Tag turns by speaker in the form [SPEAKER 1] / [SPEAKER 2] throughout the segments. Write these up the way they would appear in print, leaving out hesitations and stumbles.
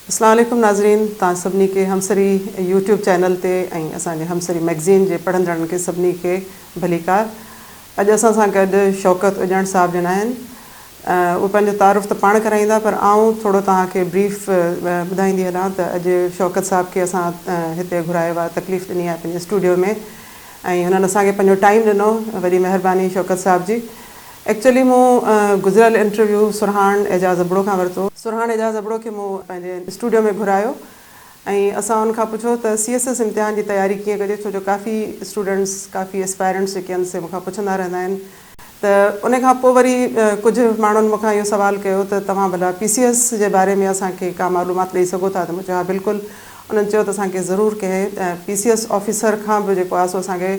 [SPEAKER 1] اسلام عليڪم ناظرين توهان سڀني کي همسري يوٽيوب چينل تي ۽ اسان جي همسري مئگزين جي پڙهندڙن کي سڀني کي ڀليڪار اڄ اسان سان گڏ شوڪت اڄڻ صاحب جن آهن اهي پنهنجو تعارف ته پاڻ ڪرائيندا پر آئون ٿورو توهان کي بريف ٻڌائيندي هلان ته اڄ شوڪت صاحب کي اسان هتي گهرايو آهي تڪليف ڏني آهي پنهنجي اسٽوڊيو ۾ ۽ هنن اسان کي پنهنجو ٽائيم ڏنو وڏي مهرباني شوڪت صاحب جي ايڪچوئلي مون گذريل انٽرويو سرهاڻ اعجاز ابڙو کان ورتو. سرهاڻ اعجاز ابڙو کي مون پنهنجي اسٽوڊيو ۾ گهرايو ۽ اسان ان کان پڇيو ته سي ايس ايس امتحان جي تياري ڪيئن ڪجي ڇو جو ڪافي اسٽوڊنٽس ڪافي اسپائرنٽس جيڪي آهن سي مون کان پڇندا رهندا آهن ته ان کان پوء وري ڪجهه ماڻهن مون کان اهو سوال ڪيو ته توهان ڀلا پي سي ايس جي باري ۾ اسان کي ڪا معلومات ڏئي سگهو ٿا ته مون چيو ها بلڪل انهن چيو ته اسان کي ضرور ڪنهن پي سي ايس آفيسر کان به جيڪو آهي سو اسان کي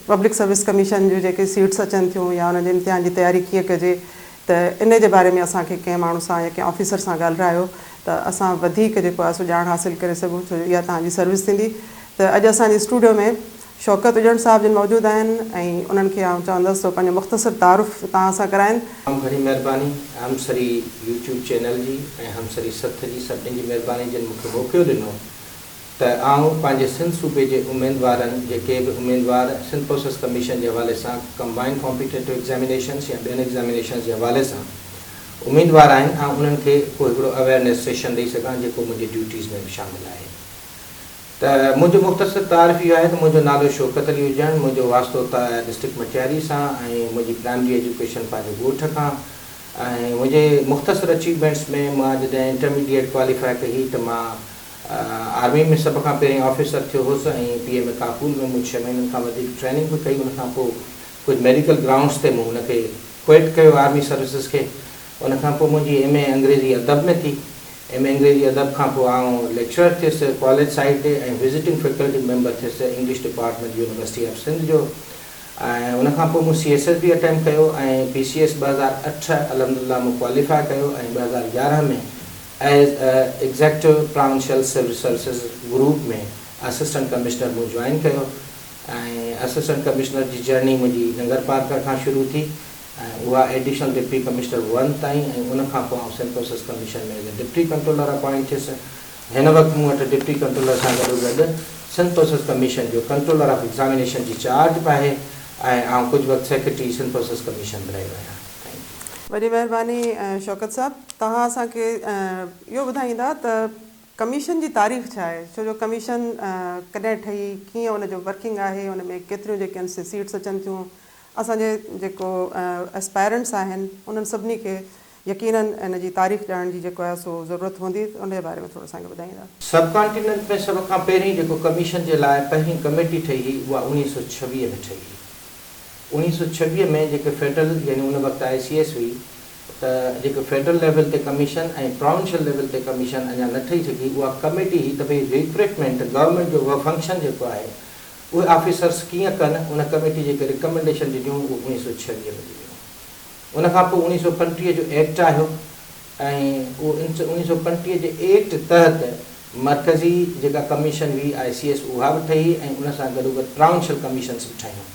[SPEAKER 1] پبلڪ سروس ڪميشن جون جيڪي سيٽس اچن ٿيون يا انهن جي امتحان جي تياري ڪيئن ڪجي ته ان جي باري ۾ اسان کي ڪنهن ماڻهو سان يا ڪنهن آفيسر سان ڳالهرايو ته اسان وڌيڪ جيڪو آهي سو ڄاڻ حاصل ڪري سگهون ڇو جو اها توهان جي سروس ٿيندي ته اڄ اسان جي اسٽوڊيو ۾ شوڪت اڄڻ صاحب جن موجود آهن ۽ انهن کي آئون چوندس ته پنهنجو مختصر تعارف توهان سان ڪرائين.
[SPEAKER 2] تمام گهڻي مهرباني همسري يوٽيوب چينل جي ۽ همسري سٿ جي سڀني جي مهرباني جن مون کي موقعو ڏنو ته آئون پنهنجي سنڌ صوبي جي اميدوارن جيڪي به اميدوار سنڌ پروسيس ڪميشن جي حوالي سان ڪمبائنڊ ڪامپيٽيٽو ايگزامينيشنس يا ٻين ايگزامينيشنس جي حوالي سان اميدوار آهن آئون انهن کي ڪو هڪڙو اويئرنيس سيشن ڏئي سگهان جيڪو منهنجي ڊيوٽيز ۾ به شامل آهي. ته منهنجو مختصر تعارف اهو آهي ته منهنجو نالو شوڪت علي اجڻ، منهنجو واسطو ڊسٽرڪٽ مٽياري سان ۽ منهنجي پرائمري ايجوڪيشن پنهنجي ڳوٺ کان ۽ منهنجي مختصر اچيومينٽس ۾ مان جڏهن انٽرميڊيٽ ڪواليفائي ڪئي ته مان آرمي ۾ سڀ کان پهرين آفيسر ٿيو هوس ۽ پي ايم اي ڪاڪول ۾ مون ڇهه مهينن کان وڌيڪ ٽريننگ به ڪئي ان کان پوء ڪجهه ميڊيڪل گرائونڊس تي مون ان کي ڪوئٽ ڪيو آرمي سروسز کي ان کان پوء منهنجي ايم اي انگريزي ادب ۾ ٿي. ايم اي انگريزي ادب کان پوء آئون ليڪچرر ٿيس ڪاليج سائيڊ تي ۽ وزيٽنگ فيڪلٽي ميمبر ٿيس English department university of Sindh جو ۽ ان کان پوء مون سي ايس ايس به اٽيمپٽ ڪيو ۽ پي سي ايس 2008 الحمدلله مون ڪواليفاء ڪيو ۽ 2011 ۾ as a executive provincial civil services group ۾ assistant commissioner مون جوائن ڪيو ۽ اسسٽنٽ ڪمشنر جي جرني منهنجي ننگر پارڪر کان شروع ٿي ۽ اها ايڊيشنل ڊپٽي ڪمشنر ون تائين ۽ ان کان پوء آئون Sindh process commission ۾ as a deputy controller appoint ٿيس. هن وقت مون وٽ ڊپٽي ڪنٽرولر سان گڏوگڏ سنڌ پروسيس ڪميشن جو ڪنٽرولر آف ايگزامينيشن جي چارج به آهي ۽ آئون ڪجهه وقت سيڪريٽري سنڌ پروسيس ڪميشن به رهيو آهيان. Thank you.
[SPEAKER 1] وڏي مهرباني شوڪت صاحب توهان اسان کي اهو ٻڌائيندا ته ڪميشن جي تاريخ ڇا آهي ڇو جو ڪميشن ڪڏهن ٺهي ڪيئن ان جو ورڪنگ آهي ان ۾ ڪيتريون جيڪي آهن سي سيٽس اچن ٿيون اسان جي جيڪو اسپائرنٽس آهن انهن سڀني کي يقينن ان جي تاريخ ڄاڻڻ جي جيڪو آهي سو ضرورت هوندي ته ان جي باري ۾ ٿورو اسان کي ٻڌائيندا.
[SPEAKER 2] سب ڪانٽيننٽ ۾ سڀ کان پهرين جيڪو ڪميشن جي لاء پهرين ڪميٽي ٺهي هئي اها 1926 ۾ ٺهي هئي. 1926 ۾ جيڪي فيڊرل يعني ان وقت آء سي ايس هئي ته جيڪي فيڊرل ليول تي ڪميشن ۽ پراونشل ليول تي ڪميشن اڃا نه ٺهي سگهي اها ڪميٽي هئي ته ڀئي ريڪريٽمينٽ گورنمينٽ جو فنڪشن جيڪو آهي اهي آفيسرس ڪيئن ڪن، ان ڪميٽي جيڪي رڪمينڊيشن ڏنيون اهي 1926 ۾ ڏنيون. ان کان پوء 1935 جو ايڪٽ آيو ۽ اهو 1935 جي ايڪٽ تحت مرڪزي جيڪا ڪميشن هئي آء سي ايس اها به ٺهي ۽ ان سان گڏوگڏ پراونشل ڪميشنس به ٺهيون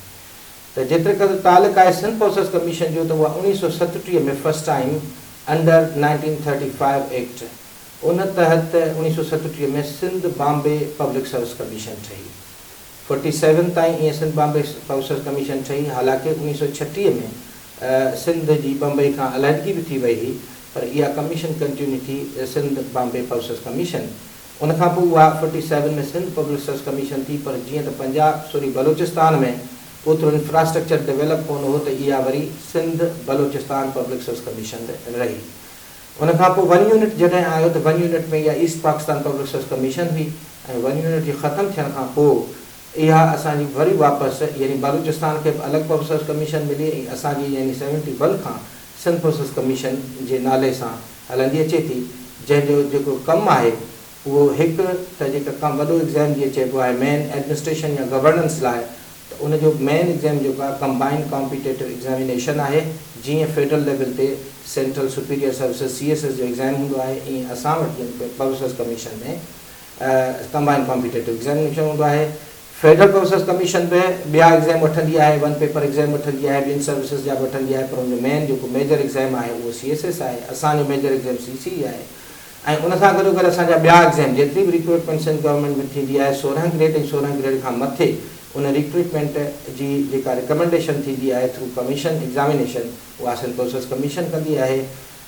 [SPEAKER 2] ته جيتري قدر تعلق آهي سنڌ پروسيس ڪميشن جو ته اها 1937 ۾ فرسٽ ٽائيم انڊر 1935 ايڪٽ ان تحت 1937 ۾ Sindh Bombay public service commission ٺهي. فورٽي سيون تائين ائين Sindh Bombay public service commission ٺهي، حالانڪه 1936 ۾ سنڌ جي بمبئي کان علحدگي به ٿي وئي هئي، پر اها ڪميشن ڪنٽينيو ٿي Sindh Bombay public service commission. ان کان پوء اها forty seven ۾ Sindh public service commission ٿي، پر جيئن ته پنجاب سوري بلوچستان ۾ اوترو انفراسٽرڪچر ڊويلپ ڪونه هو ته اها وري Sindh Balochistan public service commission رهي. ان کان پوء ون يونٽ جڏهن آيو ته ون يونٽ ۾ اها East Pakistan public service commission هئي ۽ ون يونٽ جي ختم ٿيڻ کان پوء اها اسان جي وري واپس يعني بلوچستان کي به الڳ پبلڪ سروس ڪميشن ملي ۽ اسان جي يعني سيونٽي ون کان سنڌ پبلڪ سروس ڪميشن جي نالي سان هلندي اچي ٿي جنهن جو جيڪو ڪم آهي اهو هڪ ته جيڪا ڪم وڏو ايگزام جيئن چئبو آهي مين ايڊمنسٽريشن يا گورننس لاء ته ان جو مين ايگزام جيڪو آهي ڪمبائنڊ ڪامپيٽيٽو ايگزامينيشن آهي جيئن فيڊرل ليول تي central superior services C S S جو ايگزام هوندو آهي ائين اسان وٽ جن public service commission ۾ combined competitive examination هوندو آهي فيڊرل پبلڪ سروس ڪميشن به ٻيا ايگزام وٺندي آهي ون پيپر ايگزام وٺندي آهي ٻين سروسز جا به وٺندي آهي پر ان جو مين جيڪو ميجر ايگزام آهي اهو سي ايس ايس آهي اسان جو ميجر ايگزام سي سي اي آهي. ۽ ان سان گڏوگڏ اسان جا ٻيا ايگزيم جيتري به ريڪروٽمينٽ سنڌ گورنمينٽ ۾ ٿيندي آهي 16 گريڊ ۽ 16 گريڊ کان مٿي ان ريڪروٽمينٽ جي جيڪا ريڪمينڊيشن ٿيندي آهي ٿرو ڪميشن ايگزامينيشن اها سنڌ پرسس ڪميشن ڪندي آهي.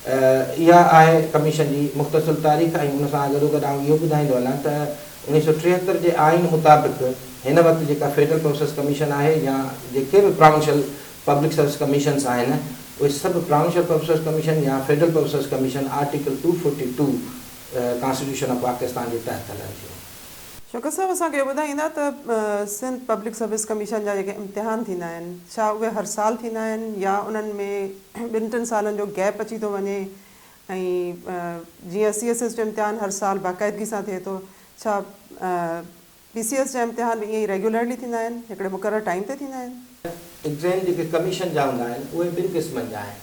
[SPEAKER 2] اها آهي ڪميشن جي مختصر تاريخ ۽ ان سان گڏوگڏ آئون اهو ٻڌائيندو هلان ته 1973 جي آئين مطابق هن وقت جيڪا فيڊرل پرسس ڪميشن آهي يا جيڪي به پراونشل پبلڪ سروس ڪميشنز آهن اهي سڀ پراونشل پبلڪ سروس ڪميشن يا federal public service commission article two forty two constitution of Pakistan جي تحت هلن ٿيون.
[SPEAKER 1] شوڪت صاحب اسان کي اهو ٻڌائيندا ته سنڌ پبلڪ سروس ڪميشن جا جيڪي امتحان ٿيندا آهن ڇا اهي هر سال ٿيندا آهن يا انهن ۾ ٻن ٽن سالن جو گيپ اچي ٿو وڃي ۽ جيئن سي ايس ايس جو امتحان هر سال باقاعدگي سان ٿئي ٿو ڇا پي سي ايس جا امتحان به ائين ئي ريگيولرلي ٿيندا آهن هڪڙي مقرر ٽائيم تي ٿيندا آهن؟
[SPEAKER 2] ايگزيم جيڪي ڪميشن جا هوندا آهن اهي ٻن قسمن جا آهن.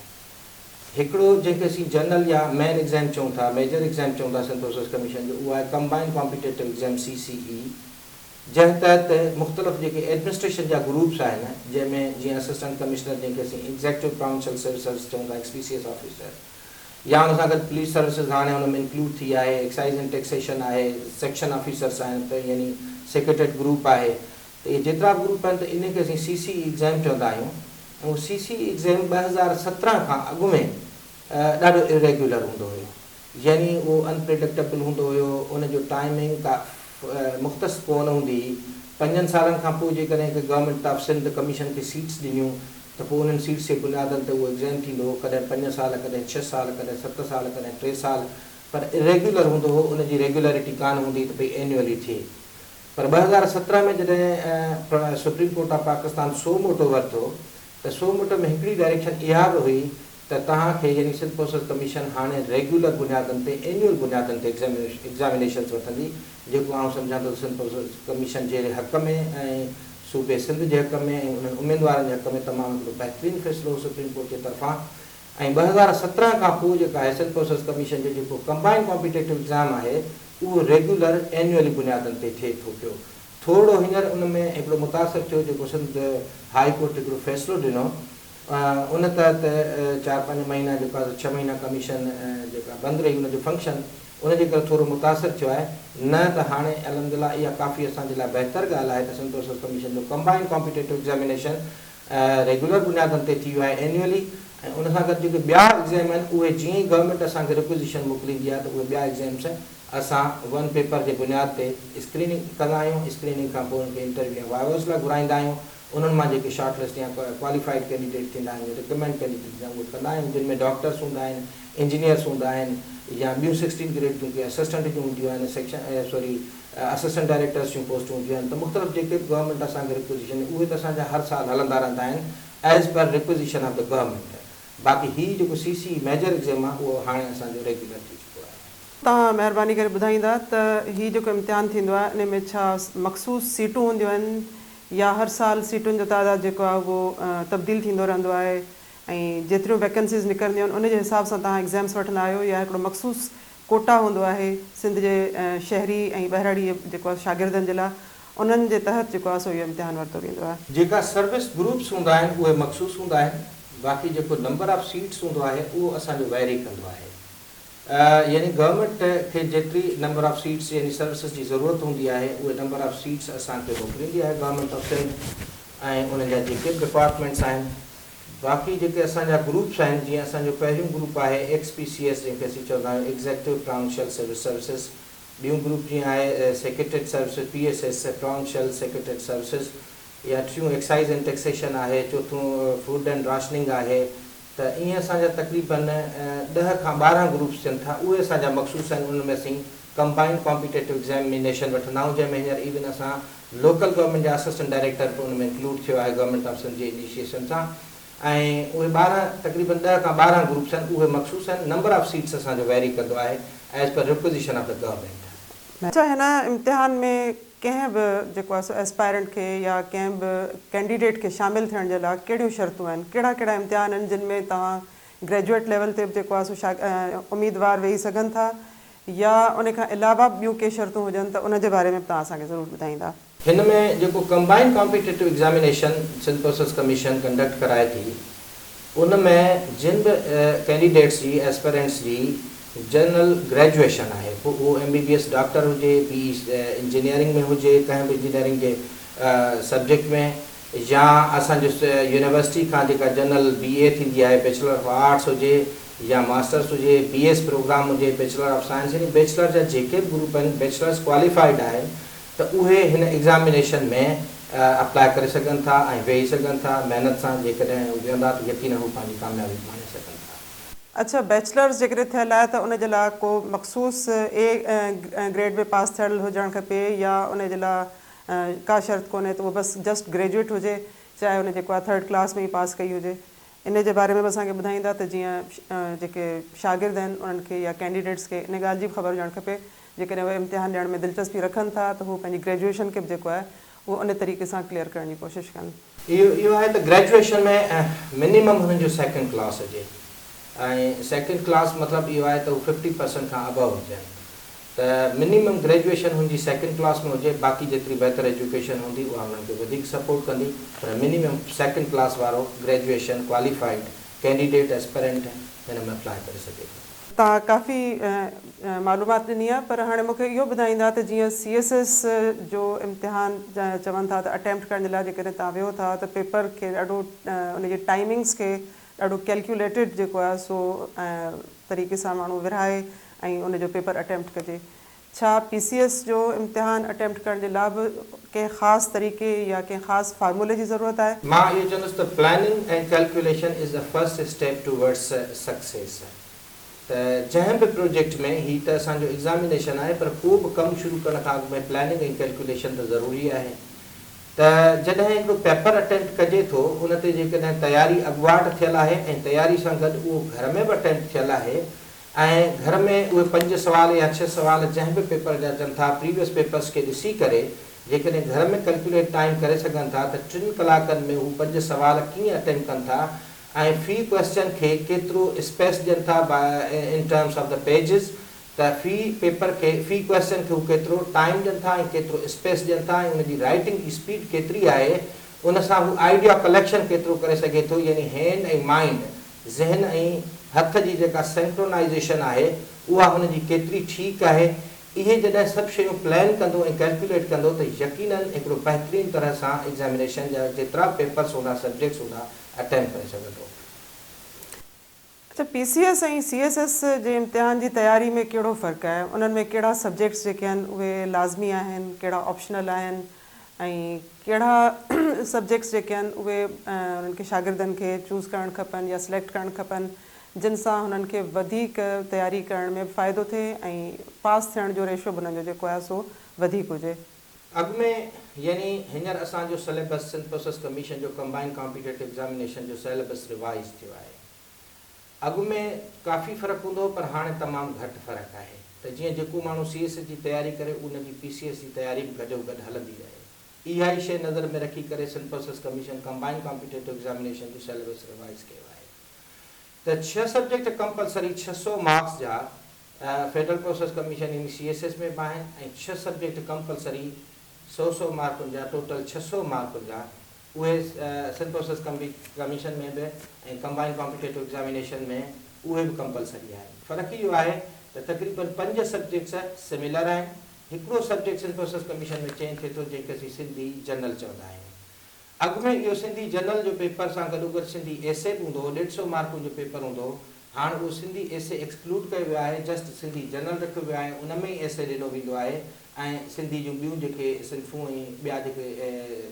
[SPEAKER 2] هڪڙو جنهن کي اسين جنرل يا مين ايگزيم چئون ٿا، ميجر ايگزيم چئون ٿا سنڌ پرسس ڪميشن جو اهو آهي ڪمبائنڊ ڪامپيٽيٽو ايگزيم، سي سي اي، جنهن تحت مختلف جيڪي ايڊمنسٽريشن جا گروپس آهن جنهن ۾ جيئن اسسٽنٽ ڪمشنر جنهن کي اسين ايگزيڪٽو پراونشل سول سروس چئون ٿا، X P C S officer, يا ان سان گڏ پوليس سروسز هاڻي ان ۾ انڪلوڊ ٿي آهي، ايڪسائيز اينڊ ٽيڪسيشن آهي، سيڪشن آفيسرس آهن ته يعني سيڪريٽريٽ گروپ آهي ته اهي جيترا به گروپ آهن ته انهن کي اسين سي سي اي ايگزام چوندا آهيون ۽ اهو سي سي اي ايگزام 2017 کان اڳ ۾ ڏاڍو اريگيولر هوندو هيو يعني اهو ان پريڊڪٽيبل هوندو هيو ان جو ٽائمنگ ڪا مختص ڪونه هوندي هئي پنجن سالن کان پوء جيڪڏهن ڪنهن گورنمينٽ آف سنڌ ڪميشن کي سيٽس ڏنيون ته پوء انهن سيٽس جي بنيادن تي اهو ايگزيم ٿيندو هو، ڪڏهن پنج سال، ڪڏهن ڇهه سال، ڪڏهن ست سال، ڪڏهن ٽي سال، پر اريگيولر هوندو هو، ان جي ريگيولرٽي ڪانه هوندي هئي ته ڀئي اينيولي ٿئي. پر 2017 ۾ جڏهن supreme court of Pakistan suo motu ورتو ته سو موٽو ۾ هڪڙي ڊائريڪشن اها به هئي ته توهان کي يعني سنڌ پوسٽل ڪميشن هاڻي ريگيولر بنيادن تي اينيول بنيادن تي ايگزامينيشنز وٺندي جيڪو آئون سمجهان ٿو ته سنڌ پوسٽل ڪميشن جي حق ۾ ۽ صوبي سنڌ جي حق ۾ ۽ انهن اميدوارن جي حق ۾ تمام هڪڙو بهترين فيصلو هو سپريم ڪورٽ جي طرفان ۽ 2017 کان پوء جيڪا آهي سنڌ پوسٽل ڪميشن جو جيڪو ڪمبائنڊ ڪامپيٽيٽو ايگزام آهي اهو ريگيولر اينيولي بنيادن تي ٿئي ٿو پيو ٿورڙو هينئر ان ۾ هڪڙو متاثر ٿيو جيڪو سنڌ هاء ڪورٽ هڪڙو فيصلو ڏنو ان تحت چار پنج مهينا جيڪو آهي سو ڇهه مهينا ڪميشن جيڪا بند رهي ان جو فنڪشن ان جي ڪري ٿورو متاثر ٿيو آهي نه ته هاڻي الحمدلله اها ڪافي اسان جي لاء بهتر ڳالهه آهي ته سنڌ پرسس ڪميشن جو ڪمبائنڊ ڪامپيٽيٽو ايگزامينيشن ريگيولر بنيادن تي ٿي ويو آهي اينيولي ۽ ان سان گڏ جيڪي ٻيا ايگزام آهن اهي جيئن ئي گورنمينٽ اسان کي رڪوزيشن موڪليندي آهي ته اهي ٻيا ايگزامس اسان ون پيپر جي بنياد تي اسڪريننگ ڪندا آهيون اسڪريننگ کان پوء انهن کي انٽرويو يا وائيوز لاء گهرائيندا آهيون انهن مان جيڪي شارٽ لسٽ يا ڪواليفائيڊ ڪينڊيڊيٽ ٿيندا آهن يا رڪمينڊ ڪينڊيڊيٽ ٿيندا آهن اهي ڪندا آهيون جن ۾ ڊاڪٽرس هوندا آهن، انجنيئرس هوندا آهن يا ٻيون سڪسٽين گريڊ جون ڪي اسسٽنٽ جون هونديون آهن سيڪشن سوري اسسٽنٽ ڊائريڪٽرس جون پوسٽون هونديون آهن ته مختلف جيڪي به گورنمينٽ اسان کي رڪوزيشن اهي ته اسان جا هر سال هلندا رهندا آهن as per requisition of the government باقي هي جيڪو سي سي ميجر ايگزيم آهي اهو هاڻي اسان جو ريگيولر ٿي چڪو آهي.
[SPEAKER 1] توهان مهرباني ڪري ٻڌائيندا ته هي جيڪو امتحان ٿيندو آهي انهي ۾ ڇا مخصوص سيٽون هونديون آهن يا هر سال سيٽن جو تعداد جيڪو آهي اهو تبديل ٿيندو رهندو آهي ۽ جيتريون ويڪنسيز نڪرنديون آهن ان جي حساب سان توهان ايگزامس وٺندا آهيو يا هڪڙو مخصوص ڪوٽا هوندو آهي سنڌ جي شهري ۽ ٻهراڙي جي جيڪو آهي شاگردن جي لاء انهن جي تحت جيڪو آهي سو اهو امتحان ورتو ويندو آهي.
[SPEAKER 2] جيڪا سروس گروپس هوندا آهن اهي مخصوص هوندا آهن باقي جيڪو نمبر آف سيٽس هوندو آهي اهو اسان جو ويري ڪندو آهي. يعني گورنمينٽ کي جيتري نمبر آف سيٽس يعني سروسز جي ضرورت هوندي آهي اهي نمبر آف سيٽس اسان کي موڪليندي آهي گورنمينٽ آف سنڌ ۽ انهن جا جيڪي به ڊپارٽمينٽس آهن باقي جيڪي اسان جا گروپس آهن جيئن اسان جو پهريون گروپ آهي ايڪس پي سي ايس جنهن کي اسين چوندا آهيون ايگزيڪٽو پراونشل سول سروسز ٻيون گروپ جيئن آهي secretariat services P S S provincial secretariat services يا ٽيون ايڪسائيز اينڊ ٽيڪسيشن آهي چوٿون فوڊ اينڊ راشننگ آهي ته ائين اسان جا تقريباً ڏهه کان 12 گروپس ٿين ٿا اهي اسان جا مخصوص آهن انهن ۾ اسين ڪمبائنڊ ڪامپيٽيٽو ايگزامينيشن وٺندا آهيون جنهن ۾ هينئر ايون اسان لوڪل گورنمينٽ جا اسسٽنٽ ڊائريڪٽر به ان ۾ انڪلوڊ ٿيو آهي گورنمينٽ آف سنڌ جي انيشيئيشن سان ۽ اهي 12 تقريباً ڏهه کان 12 گروپس آهن اهي مخصوص آهن نمبر آف سيٽس اسان جو ويري ڪندو آهي as per requisition of the government.
[SPEAKER 1] اڇا هن امتحان ۾ ڪنهن به جيڪو آهي سو ايسپائرنٽ کي يا ڪنهن به ڪينڊيڊيٽ کي شامل ٿيڻ جي لاء ڪهڙيون شرطون آهن؟ ڪهڙا ڪهڙا امتحان آهن جن ۾ توهان گريجوئيٽ ليول تي به جيڪو آهي سو اميدوار ويهي سگهن ٿا يا ان کان علاوه به ٻيون ڪي شرطون هجن ته ان جي باري ۾ به توهان اسان کي ضرور ٻڌائيندا.
[SPEAKER 2] هن ۾ جيڪو combined competitive examination Sindh persons commission conduct ڪرائي ٿي ان ۾ جن به ڪينڊيڊيٽس جي ايسپرنٽس جي جنرل گريجوئيشن آهي پوء اهو M B B S doctor هجي، بي اي انجنيئرنگ ۾ هجي ڪنهن به انجنيئرنگ جي سبجيڪٽ ۾ يا اسان جو يونيورسٽي کان جيڪا جنرل بي اي ٿيندي آهي بيچلر آف آرٽس هجي يا ماسٽرس هجي، بي ايس پروگرام هجي، بيچلر آف سائنس يعني بيچلر جا جيڪي به گروپ آهن بيچلرس ڪواليفائيڊ آهن ته اهي هن ايگزامينيشن ۾ اپلاء ڪري سگهن ٿا ۽ ويهي سگهن ٿا، محنت سان جيڪڏهن هو ويهندا ته يقينن هو پنهنجي ڪاميابي ماڻي سگهن ٿا.
[SPEAKER 1] اڇا بيچلرس جيڪڏهن ٿيل آهي ته ان جي لاء ڪو مخصوص اي گريڊ ۾ پاس ٿيل هجڻ کپي يا ان جي لاء ڪا شرط ڪونهي ته اهو بس جسٽ گريجوئيٽ هجي چاهي ان جيڪو آهي ٿرڊ ڪلاس ۾ ئي پاس ڪئي هجي ان جي باري ۾ به اسان کي ٻڌائيندا ته جيئن جيڪي شاگرد آهن انهن کي يا ڪينڊيڊيٽس کي ان ڳالهه جي به خبر هجڻ کپي جيڪڏهن اهي امتحان ڏيڻ ۾ دلچسپي رکن ٿا ته هو پنهنجي گريجوئيشن کي به جيڪو آهي اهو ان طريقي سان ڪليئر ڪرڻ جي ڪوشش ڪن.
[SPEAKER 2] اهو اهو آهي ته گريجوئيشن ۾ منيمم هنن جو سيڪنڊ ڪلاس هجي ۽ سيڪنڊ ڪلاس مطلب اهو آهي ته هو ففٽي پرسنٽ کان ابو هجن ته منيمم گريجوئيشن هن جي سيڪنڊ ڪلاس ۾ هجي باقي جيتري بهتر ايجوڪيشن هوندي اها هنن کي وڌيڪ سپورٽ ڪندي پر منيمم سيڪنڊ ڪلاس وارو گريجوئيشن ڪواليفائيڊ ڪينڊيڊيٽ ايسپرنٽ هن ۾ اپلاء ڪري سگهي ٿو.
[SPEAKER 1] توهان ڪافي معلومات ڏني آهي پر هاڻي مون کي اهو ٻڌائيندا ته جيئن سي ايس ايس جو امتحان چون ٿا ته اٽيمپٽ ڪرڻ جي لاء جيڪڏهن توهان ويهو ٿا ته پيپر کي ڏاڍو ان جي ٽائمنگس کي ڏاڍو ڪيلڪيوليٽيڊ جيڪو آهي سو طريقي سان ماڻهو ورهائي ۽ ان جو پيپر اٽيمپٽ ڪجي. ڇا پي سي ايس جو امتحان اٽيمپٽ ڪرڻ جي لاء به ڪنهن خاص طريقي يا ڪنهن خاص فارمولي جي ضرورت آهي؟
[SPEAKER 2] مان اهو چوندس ته planning ۽ calculation is the first step towards success ته جنهن به پروجيڪٽ ۾ هي ته اسان جو ايگزامينيشن آهي پر ڪو به ڪم شروع ڪرڻ کان اڳ ۾ پلاننگ ۽ ڪيلڪيوليشن ته ضروري آهي ته جڏهن هڪڙو پيپر اٽيمپٽ ڪجي ٿو ان تي جيڪڏهن تياري اڳواٽ ٿيل آهي ۽ تياري سان گڏ اهو گهر ۾ به اٽيمپٽ ٿيل آهي ۽ گهر ۾ اهي پنج سوال يا ڇهه سوال جنهن به پيپر جا اچن ٿا پريويس پيپرس کي ڏسي ڪري جيڪڏهن گهر ۾ ڪلڪيوليٽ ٽائيم ڪري سگهن ٿا ته ٽن ڪلاڪن ۾ هو پنج سوال ڪيئن اٽيمپٽ ڪن ٿا ۽ في ڪوئسچن کي ڪيترو اسپيس ڏين ٿا in terms of the pages ته في پيپر کي في ڪوئسچن کي هو ڪيترو ٽائيم ڏين ٿا ۽ ڪيترو اسپيس ڏين ٿا ۽ ان جي رائيٽنگ جي اسپيڊ ڪيتري آهي ان سان هو آئيڊيا ڪليڪشن ڪيترو ڪري سگهي ٿو يعني هينڊ ۽ مائينڊ، ذهن ۽ هٿ جي جيڪا سنڪرونائيزيشن آهي اها هن جي ڪيتري ٺيڪ آهي اهي جڏهن سڀ شيون پلان ڪندو ۽ ڪيلڪيوليٽ ڪندو ته يقينن هڪڙو بهترين طرح سان ايگزامينيشن جا جيترا به پيپرس هوندا سبجيڪٽس هوندا اٽيمپٽ ڪري سگهندو.
[SPEAKER 1] اڇا P C S ۽ C S S جي امتحان جي تياري ۾ ڪهڙو فرق آهي انهن ۾ ڪهڙا سبجيڪٽس جيڪي آهن اهي لازمي آهن ڪهڙا آپشنل آهن ۽ ڪهڙا سبجيڪٽس جيڪي آهن اهي انهن کي شاگردن کي چوز ڪرڻ کپن يا سليڪٽ ڪرڻ کپن جن سان هنن کي وڌيڪ تياري ڪرڻ ۾ به فائدو ٿئي ۽ پاس ٿيڻ جو ريشو به انهن جو جيڪو آهي سو وڌيڪ هجي.
[SPEAKER 2] اڳ ۾ يعني هينئر اسان جو سليبس سنڌ پروسيس ڪميشن جو ڪمبائنڊ ڪامپيٽيٽو ايگزامينيشن جو سيلبس ريوائيز ٿيو آهي. اڳ ۾ ڪافي فرق هوندو هو پر هاڻي تمام گهٽ فرق آهي ته جيئن جيڪو ماڻهو سي ايس ايس جي تياري ڪري ان جي پي سي ايس جي تياري به گڏوگڏ هلندي رهي. اها ئي شيء نظر ۾ رکي ڪري Sindh process commission combined competitive examination جو سيلبس ريوائيز ڪيو آهي ته ڇهه سبجيڪٽ ڪمپلسري 600 مارڪس جا فيڊرل پروسيس ڪميشن يعني سي ايس ايس ۾ به آهن ۽ ڇهه سبجيڪٽ ڪمپلسري سئو سئو مارڪن جا ٽوٽل 600 مارڪن جا اهي سنڌ پروسيس ڪميشن ۾ به ۽ ڪمبائنڊ ڪامپيٽيٽو ايگزامينيشن ۾ اهي به ڪمپلسري آهن. فرق اهو آهي ته تقريبن پنج سبجيڪٽس سميلر آهن. هڪڙو subject Sindh process commission ۾ change ٿئي ٿو جنهن کي اسين سنڌي جنرل چوندا آهيون. اڳ ۾ اهو سنڌي جنرل جو پيپر سان گڏوگڏ سنڌي ايسي به هوندو هو، ڏيڍ سئو مارڪن جو پيپر هوندو هو. هاڻ اهو سنڌي ايسي ايڪسڪلوڊ ڪيو ويو آهي، جسٽ سنڌي جنرل رکيو ويو آهي، ان ۾ ئي ايسي ڏنو ويندو آهي ۽ سنڌي جون ٻيون جيڪي صنفون ۽ ٻيا جيڪي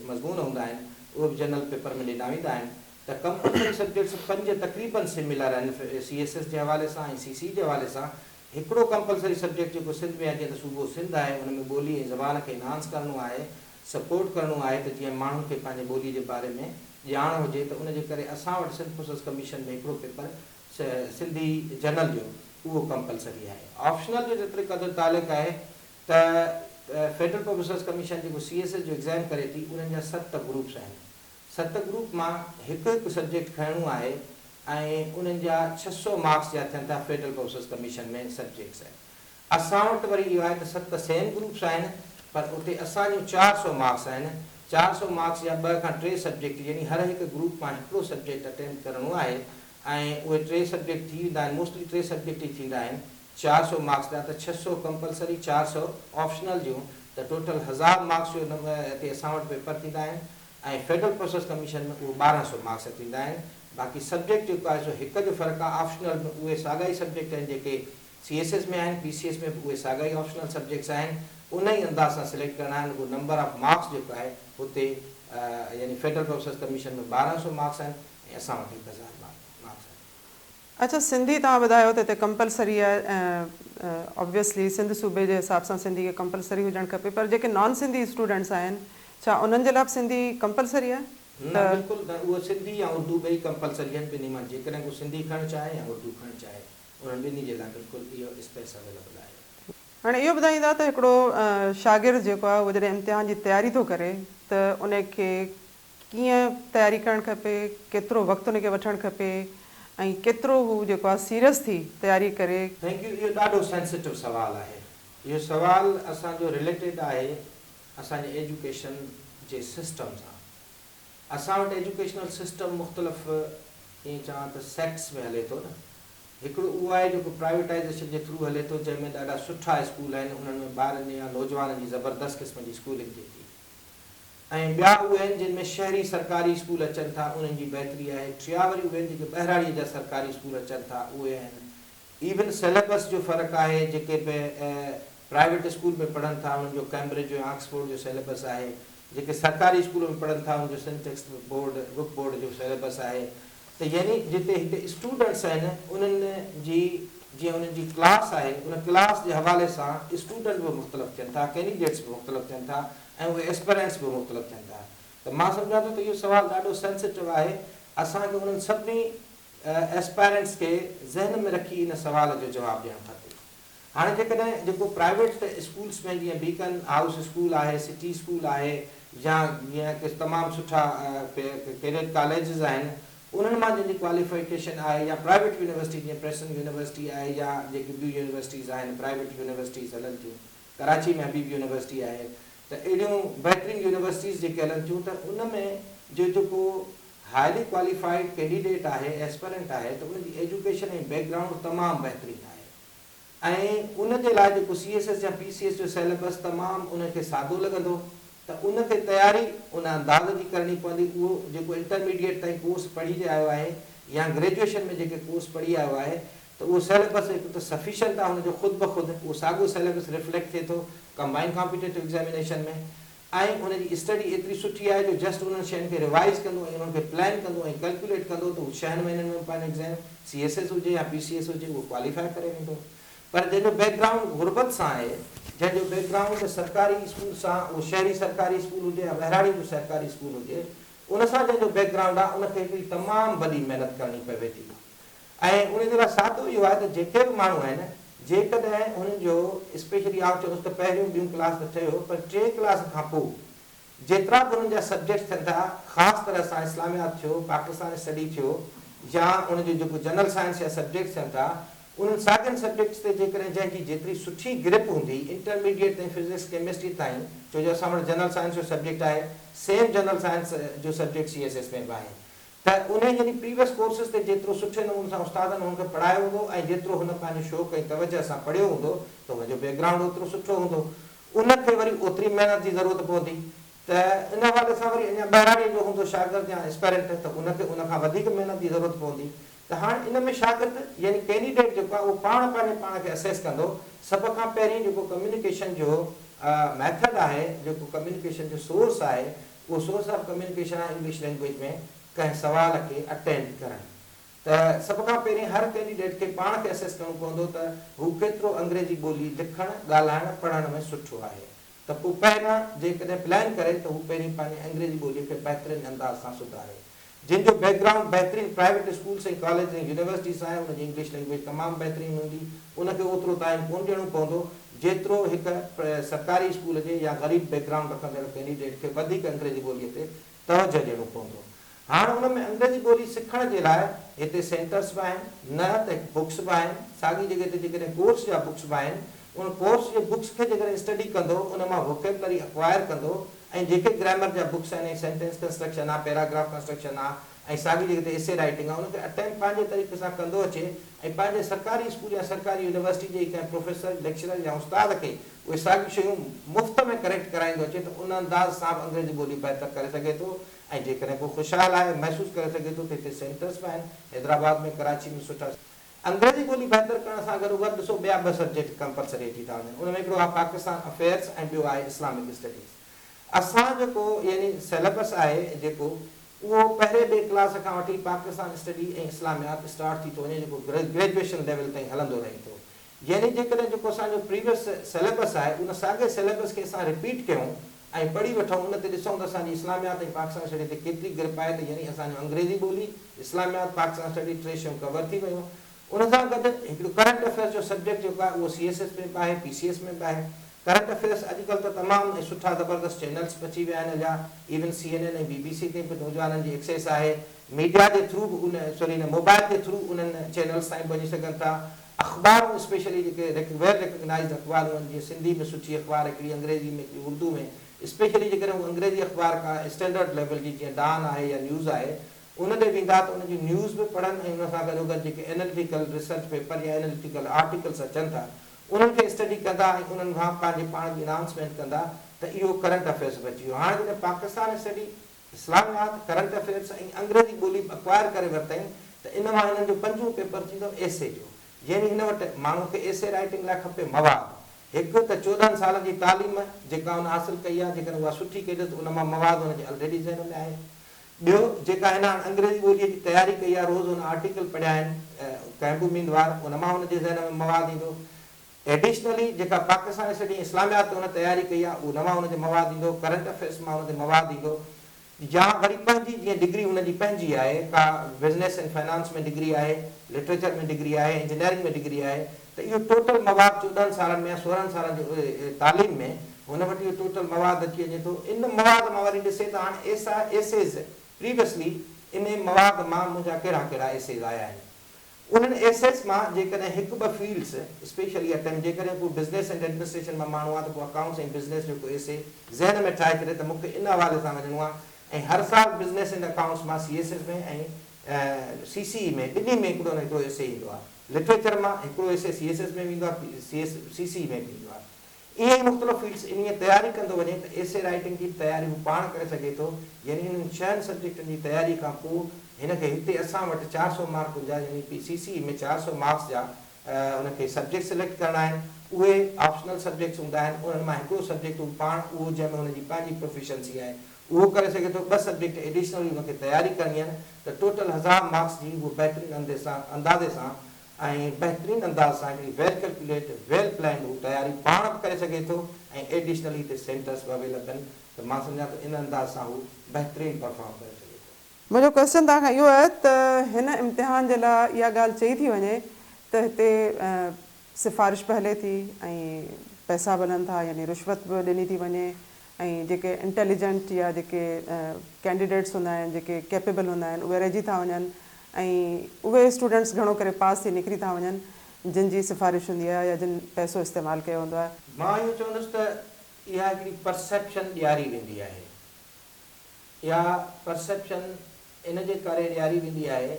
[SPEAKER 2] مضمون هوندا آهن، اهي به جنرل پيپر ۾ ڏنا ويندا آهن ته ڪمپلسري سبجيڪٽس پنج تقريبن سميلر آهن سي ايس ايس جي حوالي سان ۽ سي سي جي حوالي سان. هڪڙو ڪمپلسري سبجيڪٽ جيڪو سنڌ ۾ آهي جيئن ته صوبو سنڌ آهي ان ۾ ٻولي ۽ زبان کي انهانس ڪرڻو آهي، سپورٽ ڪرڻو آهي ته جيئن ماڻهن کي پنهنجي ٻولي جي باري ۾ ڄاڻ هجي ته ان جي ڪري اسان وٽ سنڌ پروسيس ڪميشن ۾ هڪڙو پيپر سنڌي جنرل جو اهو ڪمپلسري آهي. آپشنل جو جيتري قدر تعلق آهي ته فيڊرل پبلسز ڪميشن جيڪو سي ايس ايس جو ايگزام ڪري ٿي انهن جا ست گروپس آهن. ست گروپ مان هڪ هڪ سبجيڪٽ کڻڻو آهي ۽ انهن جا 600 مارڪس جا ٿين ٿا فيڊرل پبلسز ڪميشن ۾ سبجيڪٽس. اسان وٽ وري اهو آهي ته ست سيم گروپس آهن پر اتي اسان جون 400 مارڪس آهن، 400 مارڪس جا ٻه کان ٽي سبجيڪٽ يعني هر هڪ گروپ مان هڪڙو سبجيڪٽ اٽيمپٽ ڪرڻو آهي ۽ اهي ٽي سبجيڪٽ ٿي ويندا آهن موسٽلي ٽي سبجيڪٽ ئي ٿيندا آهن. 400 مارڪس جا ته 600 ڪمپلسري 400 آپشنل جون ته ٽوٽل 1000 مارڪس جو هتي اسان وٽ پيپر ٿيندا آهن ۽ فيڊرل پروسيس ڪميشن ۾ اهو 1200 مارڪس ٿيندا آهن. باقي سبجيڪٽ جيڪو آهي سو هڪ جو فرق آهي، آپشنل ۾ اهي ساڳا ئي سبجيڪٽ آهن جيڪي سي ايس ايس ۾ آهن، پي سي ايس ۾ به اهي ساڳا ئي آپشنل سبجيڪٽس آهن، ان ئي انداز سان سليڪٽ ڪرڻا آهن. رڳو نمبر آف مارڪس جيڪو آهي هتي يعني فيڊرل پروسيس ڪميشن ۾ 1200 مارڪس آهن ۽ اسان وٽ 1000 مارڪس آهن.
[SPEAKER 1] اڇا سنڌي توهان ٻڌايو ته هتي ڪمپلسري آهي ۽ آبويسلي سنڌ صوبي جي حساب سان سنڌي کي ڪمپلسري هجڻ کپي پر جيڪي نان سنڌي اسٽوڊنٽس آهن ڇا انهن جي لاء به سنڌي ڪمپلسري آهي؟
[SPEAKER 2] نه بلڪل نه، اهو سنڌي يا اردو ٻئي ڪمپلسري آهن، ٻنهي مان جيڪڏهن ڪو سنڌي کڻڻ چاهي يا اردو کڻڻ چاهي انهن ٻنهي جي لاء بلڪل اهو اسپيس اويليبل آهي.
[SPEAKER 1] هاڻي اهو ٻڌائيندا ته هڪڙو شاگرد جيڪو آهي اهو جڏهن امتحان جي تياري ٿو ڪري ته ان کي ڪيئن تياري ڪرڻ کپي، ڪيترو وقت ان کي وٺڻ کپي ۽ ڪيترو هو جيڪو آهي سيريس ٿي تياري ڪري.
[SPEAKER 2] Thank you اهو ڏاڍو سينسيٽو سوال آهي. اهو سوال اسان جو رليٽيڊ آهي اسان جي ايجوڪيشن جي سسٽم سان. اسان وٽ ايجوڪيشنل سسٽم مختلف ائين چوان ته سيڪٽس ۾ هلي ٿو نه. هڪڙو اهو آهي جيڪو پرائيويٽائيزيشن جي ٿرو هلي ٿو جنهن ۾ ڏاڍا سٺا اسڪول آهن انهن ۾ ٻارن يا نوجوانن جي زبردست قسم جي اسڪولنگ ٿئي ٿي. ۽ ٻيا اهي آهن جن ۾ شهري سرڪاري اسڪول اچن ٿا انهن جي بهتري آهي، ٽيا وري اهي آهن جيڪي ٻهراڙيء جا سرڪاري اسڪول اچن ٿا اهي آهن. ايون سيليبس جو فرق آهي جيڪي به پرائيويٽ اسڪول ۾ پڙهن ٿا انهن جو ڪئمبرج يا آڪسفورڊ جو سيليبس آهي، جيڪي سرڪاري اسڪول ۾ پڙهن ٿا انهن جو Sindh text board, book board جو سيليبس آهي ته يعني جتي هتي اسٽوڊنٽس آهن انهن جي جيئن انهن جي ڪلاس آهي ان ڪلاس جي حوالي سان اسٽوڊنٽ به مختلف ٿين ٿا ڪينڊيڊيٽس به مختلف ٿين ٿا ۽ اهي ايسپرنٽس به مختلف ٿين ٿا ته مان سمجهان ٿو ته اهو سوال ڏاڍو سينسيٽو آهي اسان کي انهن سڀني ايسپائرنٽس کي ذهن ۾ رکي ان سوال جو جواب ڏيڻ کپي. هاڻي جيڪڏهن جيڪو پرائيويٽ اسڪولس ۾ جيئن بيڪن هائوس اسڪول آهي، سٽي اسڪول آهي يا جيئن ڪي تمام سٺا ڪيڊٽ ڪاليجز آهن انهن مان جنهن جي ڪواليفڪيشن آهي يا پرائيويٽ يونيورسٽي جيئن پريسٽن يونيورسٽي آهي يا جيڪي ٻيون يونيورسٽيز آهن پرائيويٽ يونيورسٽيز هلن ٿيون ڪراچي ۾ حبيب يونيورسٽي آهي ته اهڙيون بهترين يونيورسٽيز جيڪي هلن ٿيون ته ان ۾ جو جيڪو هائلي ڪواليفائيڊ ڪينڊيڊيٽ آهي ايسپرنٽ آهي ته ان جي ايجوڪيشن ۽ بيڪ گرائونڊ تمام بهترين آهي ۽ ان جي لاء جيڪو سي ايس ايس يا پي سي ايس جو سيليبس تمام ان کي سادو لڳندو ته ان کي تياري ان انداز جي ڪرڻي پوندي اهو جيڪو انٽرميڊيٽ تائين ڪورس پڙهي آيو آهي يا گريجوئيشن ۾ جيڪي ڪورس پڙهي آيو آهي ته اهو سيليبس هڪ ته سفيشنٽ آهي ان جو خود بخود اهو ساڳيو سيليبس ريفليڪٽ ٿئي ٿو ڪمبائنڊ ڪامپيٽيٽو ايگزامينيشن ۾ ۽ ان جي اسٽڊي ايتري سٺي آهي جو جسٽ انهن شين کي ريوائيز ڪندو ۽ انهن کي پلان ڪندو ۽ ڪلڪيوليٽ ڪندو ته هو ڇهن مهينن ۾ پنهنجو ايگزام سي ايس ايس هجي يا پي سي ايس هجي اهو ڪواليفائي ڪري ويندو پر جنهن جو بيڪ گرائونڊ غربت سان آهي جنهن جو بيڪ گرائونڊ سرڪاري اسڪول سان اهو شهري سرڪاري اسڪول هجي يا ٻهراڙي جو سرڪاري اسڪول هجي ان سان جنهن جو بيڪ گرائونڊ آهي ان کي هڪڙي تمام وڏي محنت ڪرڻي پوي ٿي. ۽ ان جي لاء سادو اهو آهي ته جيڪي به ماڻهو آهن جيڪڏهن انهن جو اسپيشلي آئون چوندس ته پهريون ٻيون ڪلاس ته ٺهيو پر ٽئين ڪلاس کان پوء جيترا به انهن جا سبجيڪٽس ٿين ٿا خاص طرح سان اسلاميات ٿيو پاڪستان اسٽڊي ٿيو يا ان جو جيڪو جنرل سائنس جا سبجيڪٽس ٿين ٿا انهن ساڳين سبجيڪٽس تي جيڪڏهن جنهن جي جيتري سٺي گرپ هوندي انٽرميڊيٽ تائين فزڪس ڪيمسٽري تائين ڇو جو اسان وٽ جنرل سائنس جو سبجيڪٽ آهي سيم جنرل سائنس جو سبجيڪٽ سي ايس ايس ۾ به آهي ته انهيء يعني پريويس ڪورسز تي جيترو سٺي نموني سان استادن هن کي پڙهايو هوندو ۽ جيترو هن پنهنجي شوق ۽ توجهه سان پڙهيو هوندو ته هن جو بيڪ گرائونڊ اوترو سٺو هوندو. ان کي وري اوتري محنت جي ضرورت پوندي ته ان حوالي سان وري اڃا ٻهراڙيء جو هوندو شاگرد يا اسپيرنٽ ته ان کي ان کان وڌيڪ محنت جي ضرورت پوندي ته هاڻ ان ۾ شاگرد يعني ڪينڊيڊيٽ جيڪو آهي اهو پاڻ پنهنجي پاڻ کي اسيس ڪندو. سڀ کان پهرين جيڪو ڪميونيڪيشن جو ميٿڊ آهي، جيڪو ڪميونيڪيشن جو سورس آهي، اهو سورس آف ڪميونيڪيشن آهي انگلش لينگويج ۾ ڪنهن سوال کي اٽينڊ ڪرڻ ته سڀ کان پهرين هر ڪينڊيڊيٽ کي پاڻ کي اسيس ڪرڻو پوندو ته هو ڪيترو انگريزي ٻولي لکڻ، ڳالهائڻ، پڙهڻ ۾ سٺو آهي ته پوء پهريان جيڪڏهن پلان ڪري ته هو پهرين پنهنجي انگريزي ٻولي کي بهترين انداز سان سڌاري. جن جو بيڪ گرائونڊ بهترين پرائيويٽ اسڪولس ۽ ڪاليجز ۽ يونيورسٽيز سان آهي ان جي انگلش لينگويج تمام بهترين هوندي ان کي اوترو ٽائيم ڪونه ڏيڻو پوندو جيترو هڪ سرڪاري اسڪول جي يا غريب بيڪ گرائونڊ رکندڙ ڪينڊيڊيٽ کي وڌيڪ انگريزي ٻولي تي توجهه ڏيڻو پوندو. هاڻ ان ۾ انگريزي ٻولي سکڻ جي لاء هتي سينٽرس به آهن نه ته هڪ بڪس به آهن ساڳي جڳهه تي جيڪڏهن ڪورس جا بڪس به آهن ان ڪورس جي بڪس کي جيڪڏهن اسٽڊي ڪندو ان مان ووڪيبلري اڪوائر ڪندو ۽ جيڪي گرامر جا بڪس آهن ۽ سينٽينس ڪنسٽرڪشن آ، پيراگراف ڪنسٽرڪشن آ ۽ ساڳي جيڪي هتي ايسي رائيٽنگ آهي ان کي اٽيمپٽ پنهنجي طريقي سان ڪندو اچي ۽ پنهنجي سرڪاري اسڪول يا سرڪاري يونيورسٽي جي ئي ڪنهن پروفيسر، ليڪچرر يا استاد کي اهي ساڳيون شيون مفت ۾ ڪريڪٽ ڪرائيندو اچي ته ان انداز سان به انگريزي ٻولي بهتر ڪري سگهي ٿو ۽ جيڪڏهن ڪو خوشحال آهي محسوس ڪري سگهي ٿو ته هتي سينٽرس به آهن حيدرآباد ۾ ڪراچي ۾ سٺا انگريزي ٻولي بهتر ڪرڻ سان گڏوگڏ ڏسو ٻيا ٻه سبجيڪٽ ڪمپلسري اچي ٿا وڃن ان ۾ هڪڙو آهي پاڪستان افيئرس ۽ ٻيو آهي اسلامڪ اسٽڊيز اسان جيڪو يعني سيليبس آهي جيڪو اهو پهرين ٻئي ڪلاس کان وٺي پاڪستان اسٽڊي ۽ اسلاميات اسٽارٽ ٿي ٿو وڃي جيڪو گريجوئيشن ليول تائين هلندو رهي ٿو يعني جيڪڏهن جيڪو اسان جو پريويس سيليبس آهي ان ساڳئي سيليبس کي اسان رپيٽ ڪيون ۽ پڙهي وٺون ان تي ڏسون ته اسان جي اسلاميات ۽ پاڪستان اسٽڊي تي ڪيتري گرپ آهي ته يعني اسان جو انگريزي ٻولي، اسلاميات، پاڪستان اسٽڊي ٽي شيون ڪور ٿي ويون. ان سان گڏ هڪڙو ڪرنٽ افيئرس جو سبجيڪٽ جيڪو آهي اهو سي ايس ايس ۾ به آهي پي سي ايس ۾ به آهي. ڪرنٽ افيئرس اڄڪلهه ته تمام ۽ سٺا زبردست چينلز به اچي ويا آهن اڃا even C N N ۽ B B C تي به نوجوانن جي ايڪسيس آهي ميڊيا جي ٿرو به ان سوري ان موبائل جي ٿرو انهن چينلز تائين به وڃي سگهن ٿا. اخبارون اسپيشلي جيڪي ويل ريڪگنائيزڊ اخبارون آهن جيئن سنڌي ۾ سٺي اخبار هڪڙي انگريزي ۾ هڪڙي اردو ۾ اسپيشلي جيڪڏهن هو انگريزي اخبار ڪا اسٽينڊرڊ ليول جي جيئن ڊان آهي يا نيوز آهي ان ڏي ويندا ته ان جي نيوز به پڙهن ۽ ان سان گڏوگڏ جيڪي ايناليٽيڪل ريسرچ پيپر يا ايناليٽيڪل آرٽيڪلس اچن ٿا انهن کي اسٽڊي ڪندا ۽ انهن کان پنهنجي پاڻ جي انهانسمينٽ ڪندا ته اهو ڪرنٽ افيئرس به اچي ويو هاڻ جڏهن پاڪستان اسٽڊي اسلاميات، ڪرنٽ افيئرس ۽ انگريزي ٻولي به اڪوائر ڪري ورتائين ته ان مان هنن جو پنجون پيپر ٿيندو ايسي جو. يعني هن وٽ ماڻهو کي ايسي رائيٽنگ لاء کپي مواد. هڪ ته 14 سالن جي تعليم جيڪا هن حاصل ڪئي آهي جيڪڏهن اها سٺي ڪئي اٿس ته ان مان مواد هن جي الريڊي ذهن ۾ آهي. ٻيو جيڪا هن هاڻ انگريزي ٻوليء جي تياري ڪئي آهي روز هن آرٽيڪل پڙهيا آهن ڪنهن به اميدوار ان مان هن جي ذهن ۾ مواد ايندو. ايڊيشنلي جيڪا پاڪستان اسٽڊي ۽ اسلاميات تي هن تياري ڪئي آهي ان مان هن تي مواد ايندو، ڪرنٽ افيئرس مان هن تي مواد ايندو يا وري پنهنجي جيئن ڊگري هن جي پنهنجي آهي ڪا بزنس اينڊ فنانس ۾ ڊگري آهي، لٽريچر ۾ ڊگري آهي، انجنيئرنگ ۾ ڊگري آهي ته اهو ٽوٽل مواد 14 سالن ۾ يا 16 سالن جي تعليم ۾ هن وٽ اهو ٽوٽل مواد اچي وڃي ٿو ان مواد مان وري ڏسي ته هاڻ ايسا ايسيز پريويسلي انهي مواد مان منهنجا ڪهڙا ڪهڙا ايسيز آيا آهن. انهن ايسيز مان جيڪڏهن هڪ ٻه فيلڊس اسپيشلي اٽيمپٽ جيڪڏهن ڪو بزنس اينڊ ايڊمنسٽريشن مان ماڻهو آهي ته پوء اڪائونٽس ۽ بزنس جو ڪو ايسي ذهن ۾ ٺاهي ڇڏي ته مون کي ان حوالي سان وڃڻو آهي ۽ هر سال بزنس اينڊ اڪائونٽس مان سي ايس ايس ۾ ۽ سي سي اي ۾ ٻنهي ۾ هڪڙو نه هڪڙو ايسي ايندو آهي لٽريچر مان هڪڙو ايسي سي ايس ايس ۾ به ايندو آهي سي ايس سي سي اي ۾ به ايندو آهي. ائين ئي مختلف فيلڊس انهيء تياري ڪندو وڃي ته ايسي رائيٽنگ جي به تياري هو پاڻ ڪري سگهي ٿو يعني انهن ڇهن سبجيڪٽن جي تياري کان پوء هن کي هتي اسان وٽ 400 مارڪن جا يعني پي سي سي اي ۾ 400 مارڪس جا هن کي سبجيڪٽ سليڪٽ ڪرڻا آهن اهي آپشنل سبجيڪٽس هوندا آهن انهن مان هڪڙو سبجيڪٽ هو پاڻ اهو جنهن ۾ هن جي پنهنجي پروفيشنسي آهي اهو ڪري سگهي ٿو ٻه سبجيڪٽ ايڊيشنلي هن کي تياري ڪرڻي آهن ته ٽوٽل 1000 مارڪس جي هو بهترين اندازي سان ۽ بهترين انداز سان هڪڙي ويل ڪلڪيوليٽ ويل پلانڊ هو تياري پاڻ به ڪري سگهي ٿو ۽ ايڊيشنلي هتي سينٽرس به اويلبل آهن ته مان سمجهان ٿو ان انداز سان هو بهترين پرفارم ڪري سگهي ٿو.
[SPEAKER 1] منهنجو ڪوئسچن توهان کان اهو آهي ته هن امتحان جي لاء اها ڳالهه چئي ٿي وڃي ته هتي سفارش به هلي ٿي ۽ پئسا به هلن ٿا يعني رشوت به ڏني ٿي وڃي ۽ جيڪي انٽيليجنٽ يا جيڪي ڪينڊيڊيٽس هوندا آهن جيڪي ڪيپيبل هوندا آهن اهي رهجي ٿا وڃن ۽ اهي اسٽوڊنٽس گهڻو ڪري پاس ٿي نڪري ٿا وڃن جن جي سفارش هوندي آهي يا جن پئسو استعمال ڪيو هوندو آهي.
[SPEAKER 2] مان اهو چوندس ته اها هڪڙي پرسيپشن ڏياري ويندي آهي. اها پرسيپشن ان جي ڪري ڏياري ويندي آهي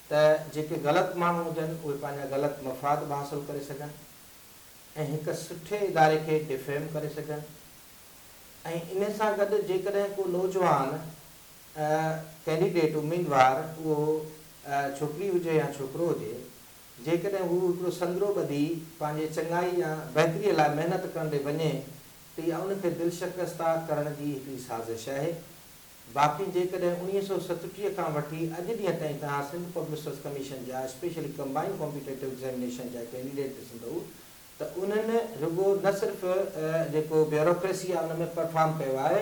[SPEAKER 2] ته جيڪي غلط ماڻهو هجن اهي پنهنجا غلط مفاد به حاصل ڪري سگهن ۽ هڪ سٺي اداري کي ڊفيم ڪري سگهن ۽ ان سان گڏ جيڪڏهن ڪو نوجوان ڪينڊيڊيٽ، اميدوار، اهو ڇوڪري هجي يا ڇوڪرو هجي، جيڪڏهن هو هڪڙو سندرو ٻڌي پنهنجي چڱائي يا بهتريء لاء محنت ڪرڻ ڏي وڃي ته اها ان کي دلشڪسته ڪرڻ جي هڪڙي سازش آهي. باقي جيڪڏهن 1967 کان وٺي اڄ ڏينهن تائين توهان سنڌ پبلڪ سروس ڪميشن جا اسپيشلي ڪمبائنڊ ڪامپيٽيٽو ايگزيمينيشن جا ڪينڊيڊيٽ ڏسندؤ ته انهن رڳو نه صرف جيڪو بيوروڪريسي آهي ان ۾ پرفارم ڪيو آهي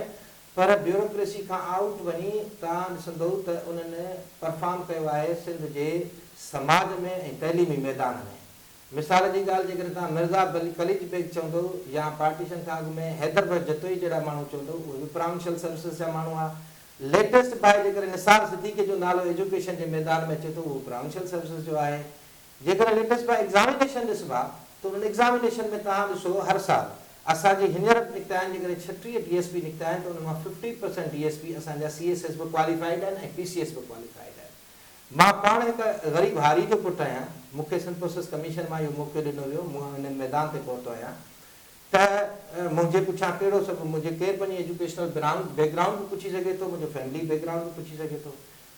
[SPEAKER 2] پر بيوروڪريسي کان آئوٽ وڃي توهان ڏسندؤ ته انهن پرفارم ڪيو آهي سنڌ جي سماج ۾ ۽ تعليمي ميدان ۾. مثال جي ڳالهه جيڪڏهن توهان مرزا قليچ بيگ چوندؤ يا پارٽيشن کان اڳ ۾ حيدر بخش جتوئي جهڙا ماڻهو چوندؤ اهي به پراونشل سروسز جا ماڻهو هئا. ليٽيسٽ باء جيڪڏهن نثار صديقي جو نالو ايجوڪيشن جي ميدان ۾ اچي ٿو اهو پراونشل سروسز جو آهي. جيڪڏهن ليٽيسٽ باء ايگزامينيشن ڏسبا ته انهن ايگزامينيشن ۾ توهان ڏسو هر سال اسان جي هينئر به نڪتا آهن جيڪڏهن 36 ڊي ايس پي نڪتا آهن ته ان مان 50% ڊي ايس پي اسان جا سي ايس ايس به ڪواليفائيڊ آهن ۽ پي سي ايس به ڪواليفائيڊ آهن. مان پاڻ هڪ غريب هاري جو پٽ آهيان، مون کي سنڌ پروسيس ڪميشن مان اهو موقعو ڏنو ويو، مون ان ميدان تي پهتو آهيان ته منهنجي پٺيان ڪهڙو سڀ منهنجي ڪير پنهنجي ايجوڪيشنل بيڪ گرائونڊ به پڇي سگهي ٿو، منهنجو فيملي بيڪ گرائونڊ به پڇي سگهي ٿو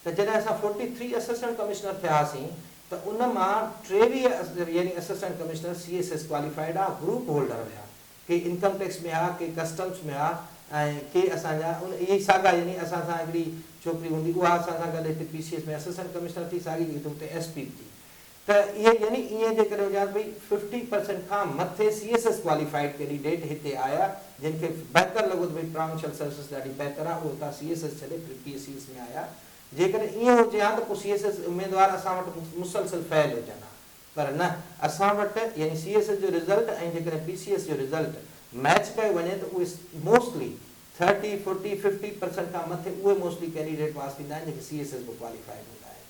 [SPEAKER 2] ته جڏهن اسان فورٽي ٿري اسسٽنٽ ڪمشنر ٿيا هئاسين ته ان مان 23 يعني assistant commissioner C S S qualified ها، گروپ هولڊر هيا، ڪي انڪم ٽيڪس ۾ ها، ڪي ڪسٽمس ۾ ها ۽ ڪي اسان جا ان اهي ئي ساڳا يعني اسان سان هڪڙي ڇوڪري هوندي اها اسان سان گڏ هتي P C S ۾ assistant commissioner ٿي ساڳي جيڪي اتي ايس پي به ٿي ته اهي يعني ائين جيڪڏهن هجي ها ته ڀئي ففٽي پرسينٽ کان مٿي C S S qualified candidate هتي آيا جن کي بهتر لڳو ته ڀئي پراونشل سروسز ڏاڍي بهتر آهي اهي اتان سي ايس ايس ڇڏي ڦر پي سي ايس ۾ آيا جيڪڏهن ائين هجي ها ته پوء سي ايس ايس اميدوار اسان وٽ مسلسل فيل هجن ها پر نه اسان وٽ يعني سي ايس ايس جو رزلٽ ۽ جيڪڏهن پي سي ايس جو رزلٽ ميچ ڪيو وڃي ته اهي mostly thirty forty fifty percent کان مٿي اهي موسٽلي ڪينڊيڊيٽ پاس ٿيندا آهن جيڪي سي ايس ايس به ڪواليفائيڊ هوندا آهن.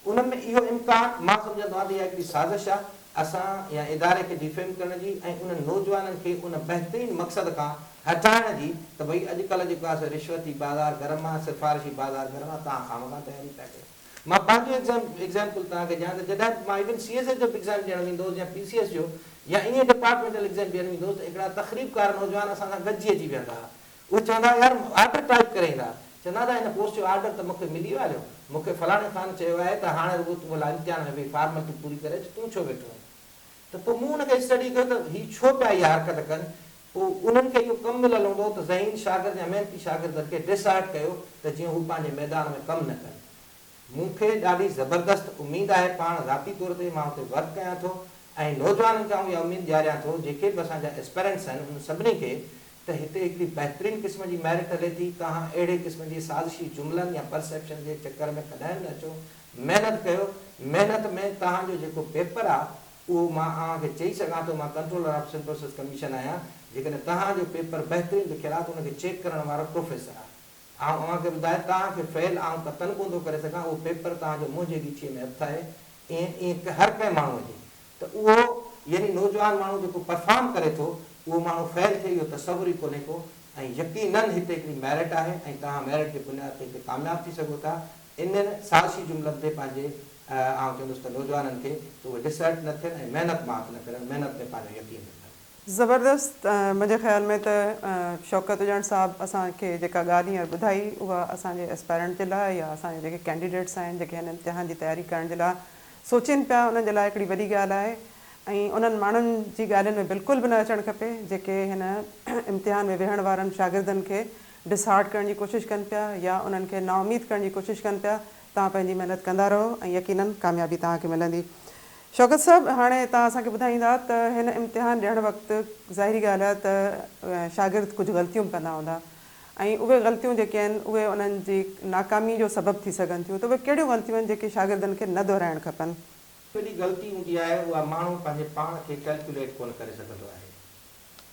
[SPEAKER 2] ان ۾ اهو امڪان مان سمجهندو آهيان ته اها هڪڙي سازش آهي اسان يا اداري کي ڊيفيم ڪرڻ جي ۽ انهن نوجوانن کي ان بهترين مقصد کان هٽائڻ جي ته ڀئي اڄڪلهه جيڪو آهي سو رشوتي بازار گرم آهي سفارشي بازار گرم آهي توهان خامخواه تياري پيا ڪيو. مان پنهنجو ايگزامپل توهان کي ڏيان ته جڏهن به مان ايون سي ايس ايس جو به ايگزام ڏيڻ ويندو هوس يا پي سي ايس جو يا ائين ڊپارٽمينٽل ايگزام ڏيڻ ويندو هوس ته هڪڙا تخريبڪار نوجوان اسان سان گڏجي اچي ويهندا ها اهي چوندا هئا يار آرڊر ٽائيپ ڪري ايندا ها. چوندا ها هن پوسٽ جو آرڊر ته مون کي ملي ويو آهي مون کي فلاڻي خان چيو آهي ته هاڻي رڳو تون ڀلا امتحان ۾ ويهي فارملٽي پوري ڪري اچ تون ڇو ويٺو آهين. ته پوء مون ان کي اسٽڊي ڪيو ته هي ڇو پيا اها حرڪت ڪن. پوء انهن کي اهو ڪم مليل هوندو هو ته ذهين شاگرد يا محنتي شاگردن کي ڊس هارٽ ڪيو ته جيئن هو پنهنجي ميدان ۾ ڪم نه ڪن. مون کي ڏاڍي زبردست اميد آهي پاڻ ذاتي طور تي مان اتي ورڪ ڪيان ٿو ۽ نوجوانن کي آئون اها اميد ڏياريان ٿو جيڪي به اسان جا اسپيرنٽس آهن انهن سڀني کي ته هتي هڪڙي بهترين قسم جي ميرٽ هلي ٿي توهان اهڙي قسم جي سازشي جملن يا پرسيپشن جي چڪر ۾ ڪڏهن به نه اچو محنت ڪيو محنت ۾ توهان جو جيڪو پيپر آهي اهو مان اوهان کي چئي سگهان ٿو مان controller of Sindh process commission آهيان جيڪڏهن توهان جو پيپر بهترين لکيل آهي ته ان کي چيڪ ڪرڻ وارو پروفيسر آهي آئون اوهان کي ٻڌايان توهان کي فيل آئون قطعاً ڪونه ٿو ڪري سگهان، اهو پيپر توهان جو منهنجي ڳچيء ۾ هٿ آهي، ائين ائين هر ڪنهن ماڻهوء جي ته اهو يعني نوجوان ماڻهو جيڪو پرفارم ڪري ٿو اهو ماڻهو فيل ٿئي اهو تصور ئي ڪونهي ڪو ۽ يقيناً هتي هڪڙي ميرٽ آهي ۽ توهان ميرٽ جي بنياد تي هتي ڪامياب ٿي سگهو ٿا انهن سازشي جملن تي پنهنجي آئون چوندس ته نوجوانن کي ته اهي ڊسهرٽ نه ٿين ۽ محنت مان هٿ نه ڦيرن محنت ۾ پنهنجو يقين رکن.
[SPEAKER 1] زبردست منهنجي خيال ۾ ته شوڪت اڄڻ صاحب اسان کي جيڪا ڳالهه هينئر ٻڌائي اها اسان جي اسپائرنٽ جي لاء يا اسان جا جيڪي ڪينڊيڊيٽس آهن جيڪي هن امتحان جي تياري ڪرڻ جي لاء سوچين پيا انهن جي لاء هڪڙي وڏي ڳالهه آهي ۽ انهن ماڻهن جي ڳالهين ۾ بلڪل به نه اچڻ کپي جيڪي هن امتحان ۾ ويهڻ وارن شاگردن کي ڊس هارٽ ڪرڻ جي ڪوشش ڪن پيا يا انهن کي نااميد ڪرڻ جي ڪوشش ڪن پيا توهان پنهنجي محنت ڪندا رهو ۽ يقينن ڪاميابي توهان کي ملندي. شوڪت صاحب هاڻي توهان اسان کي ٻڌائيندا ته هن امتحان ڏيڻ وقت ظاهري ڳالهه آهي ته شاگرد ڪجهه غلطيون به ڪندا هوندا ۽ اهي غلطيون جيڪي آهن اهي انهن جي ناڪامي جو سبب ٿي سگهن ٿيون ته اهي ڪهڙيون غلطيون آهن جيڪي شاگردن کي نه دهرائڻ کپن؟
[SPEAKER 2] وڏي غلطي هوندي آهي اها ماڻهو پنهنجي پاڻ کي ڪيلڪيوليٽ ڪونه ڪري سگهندو آهي.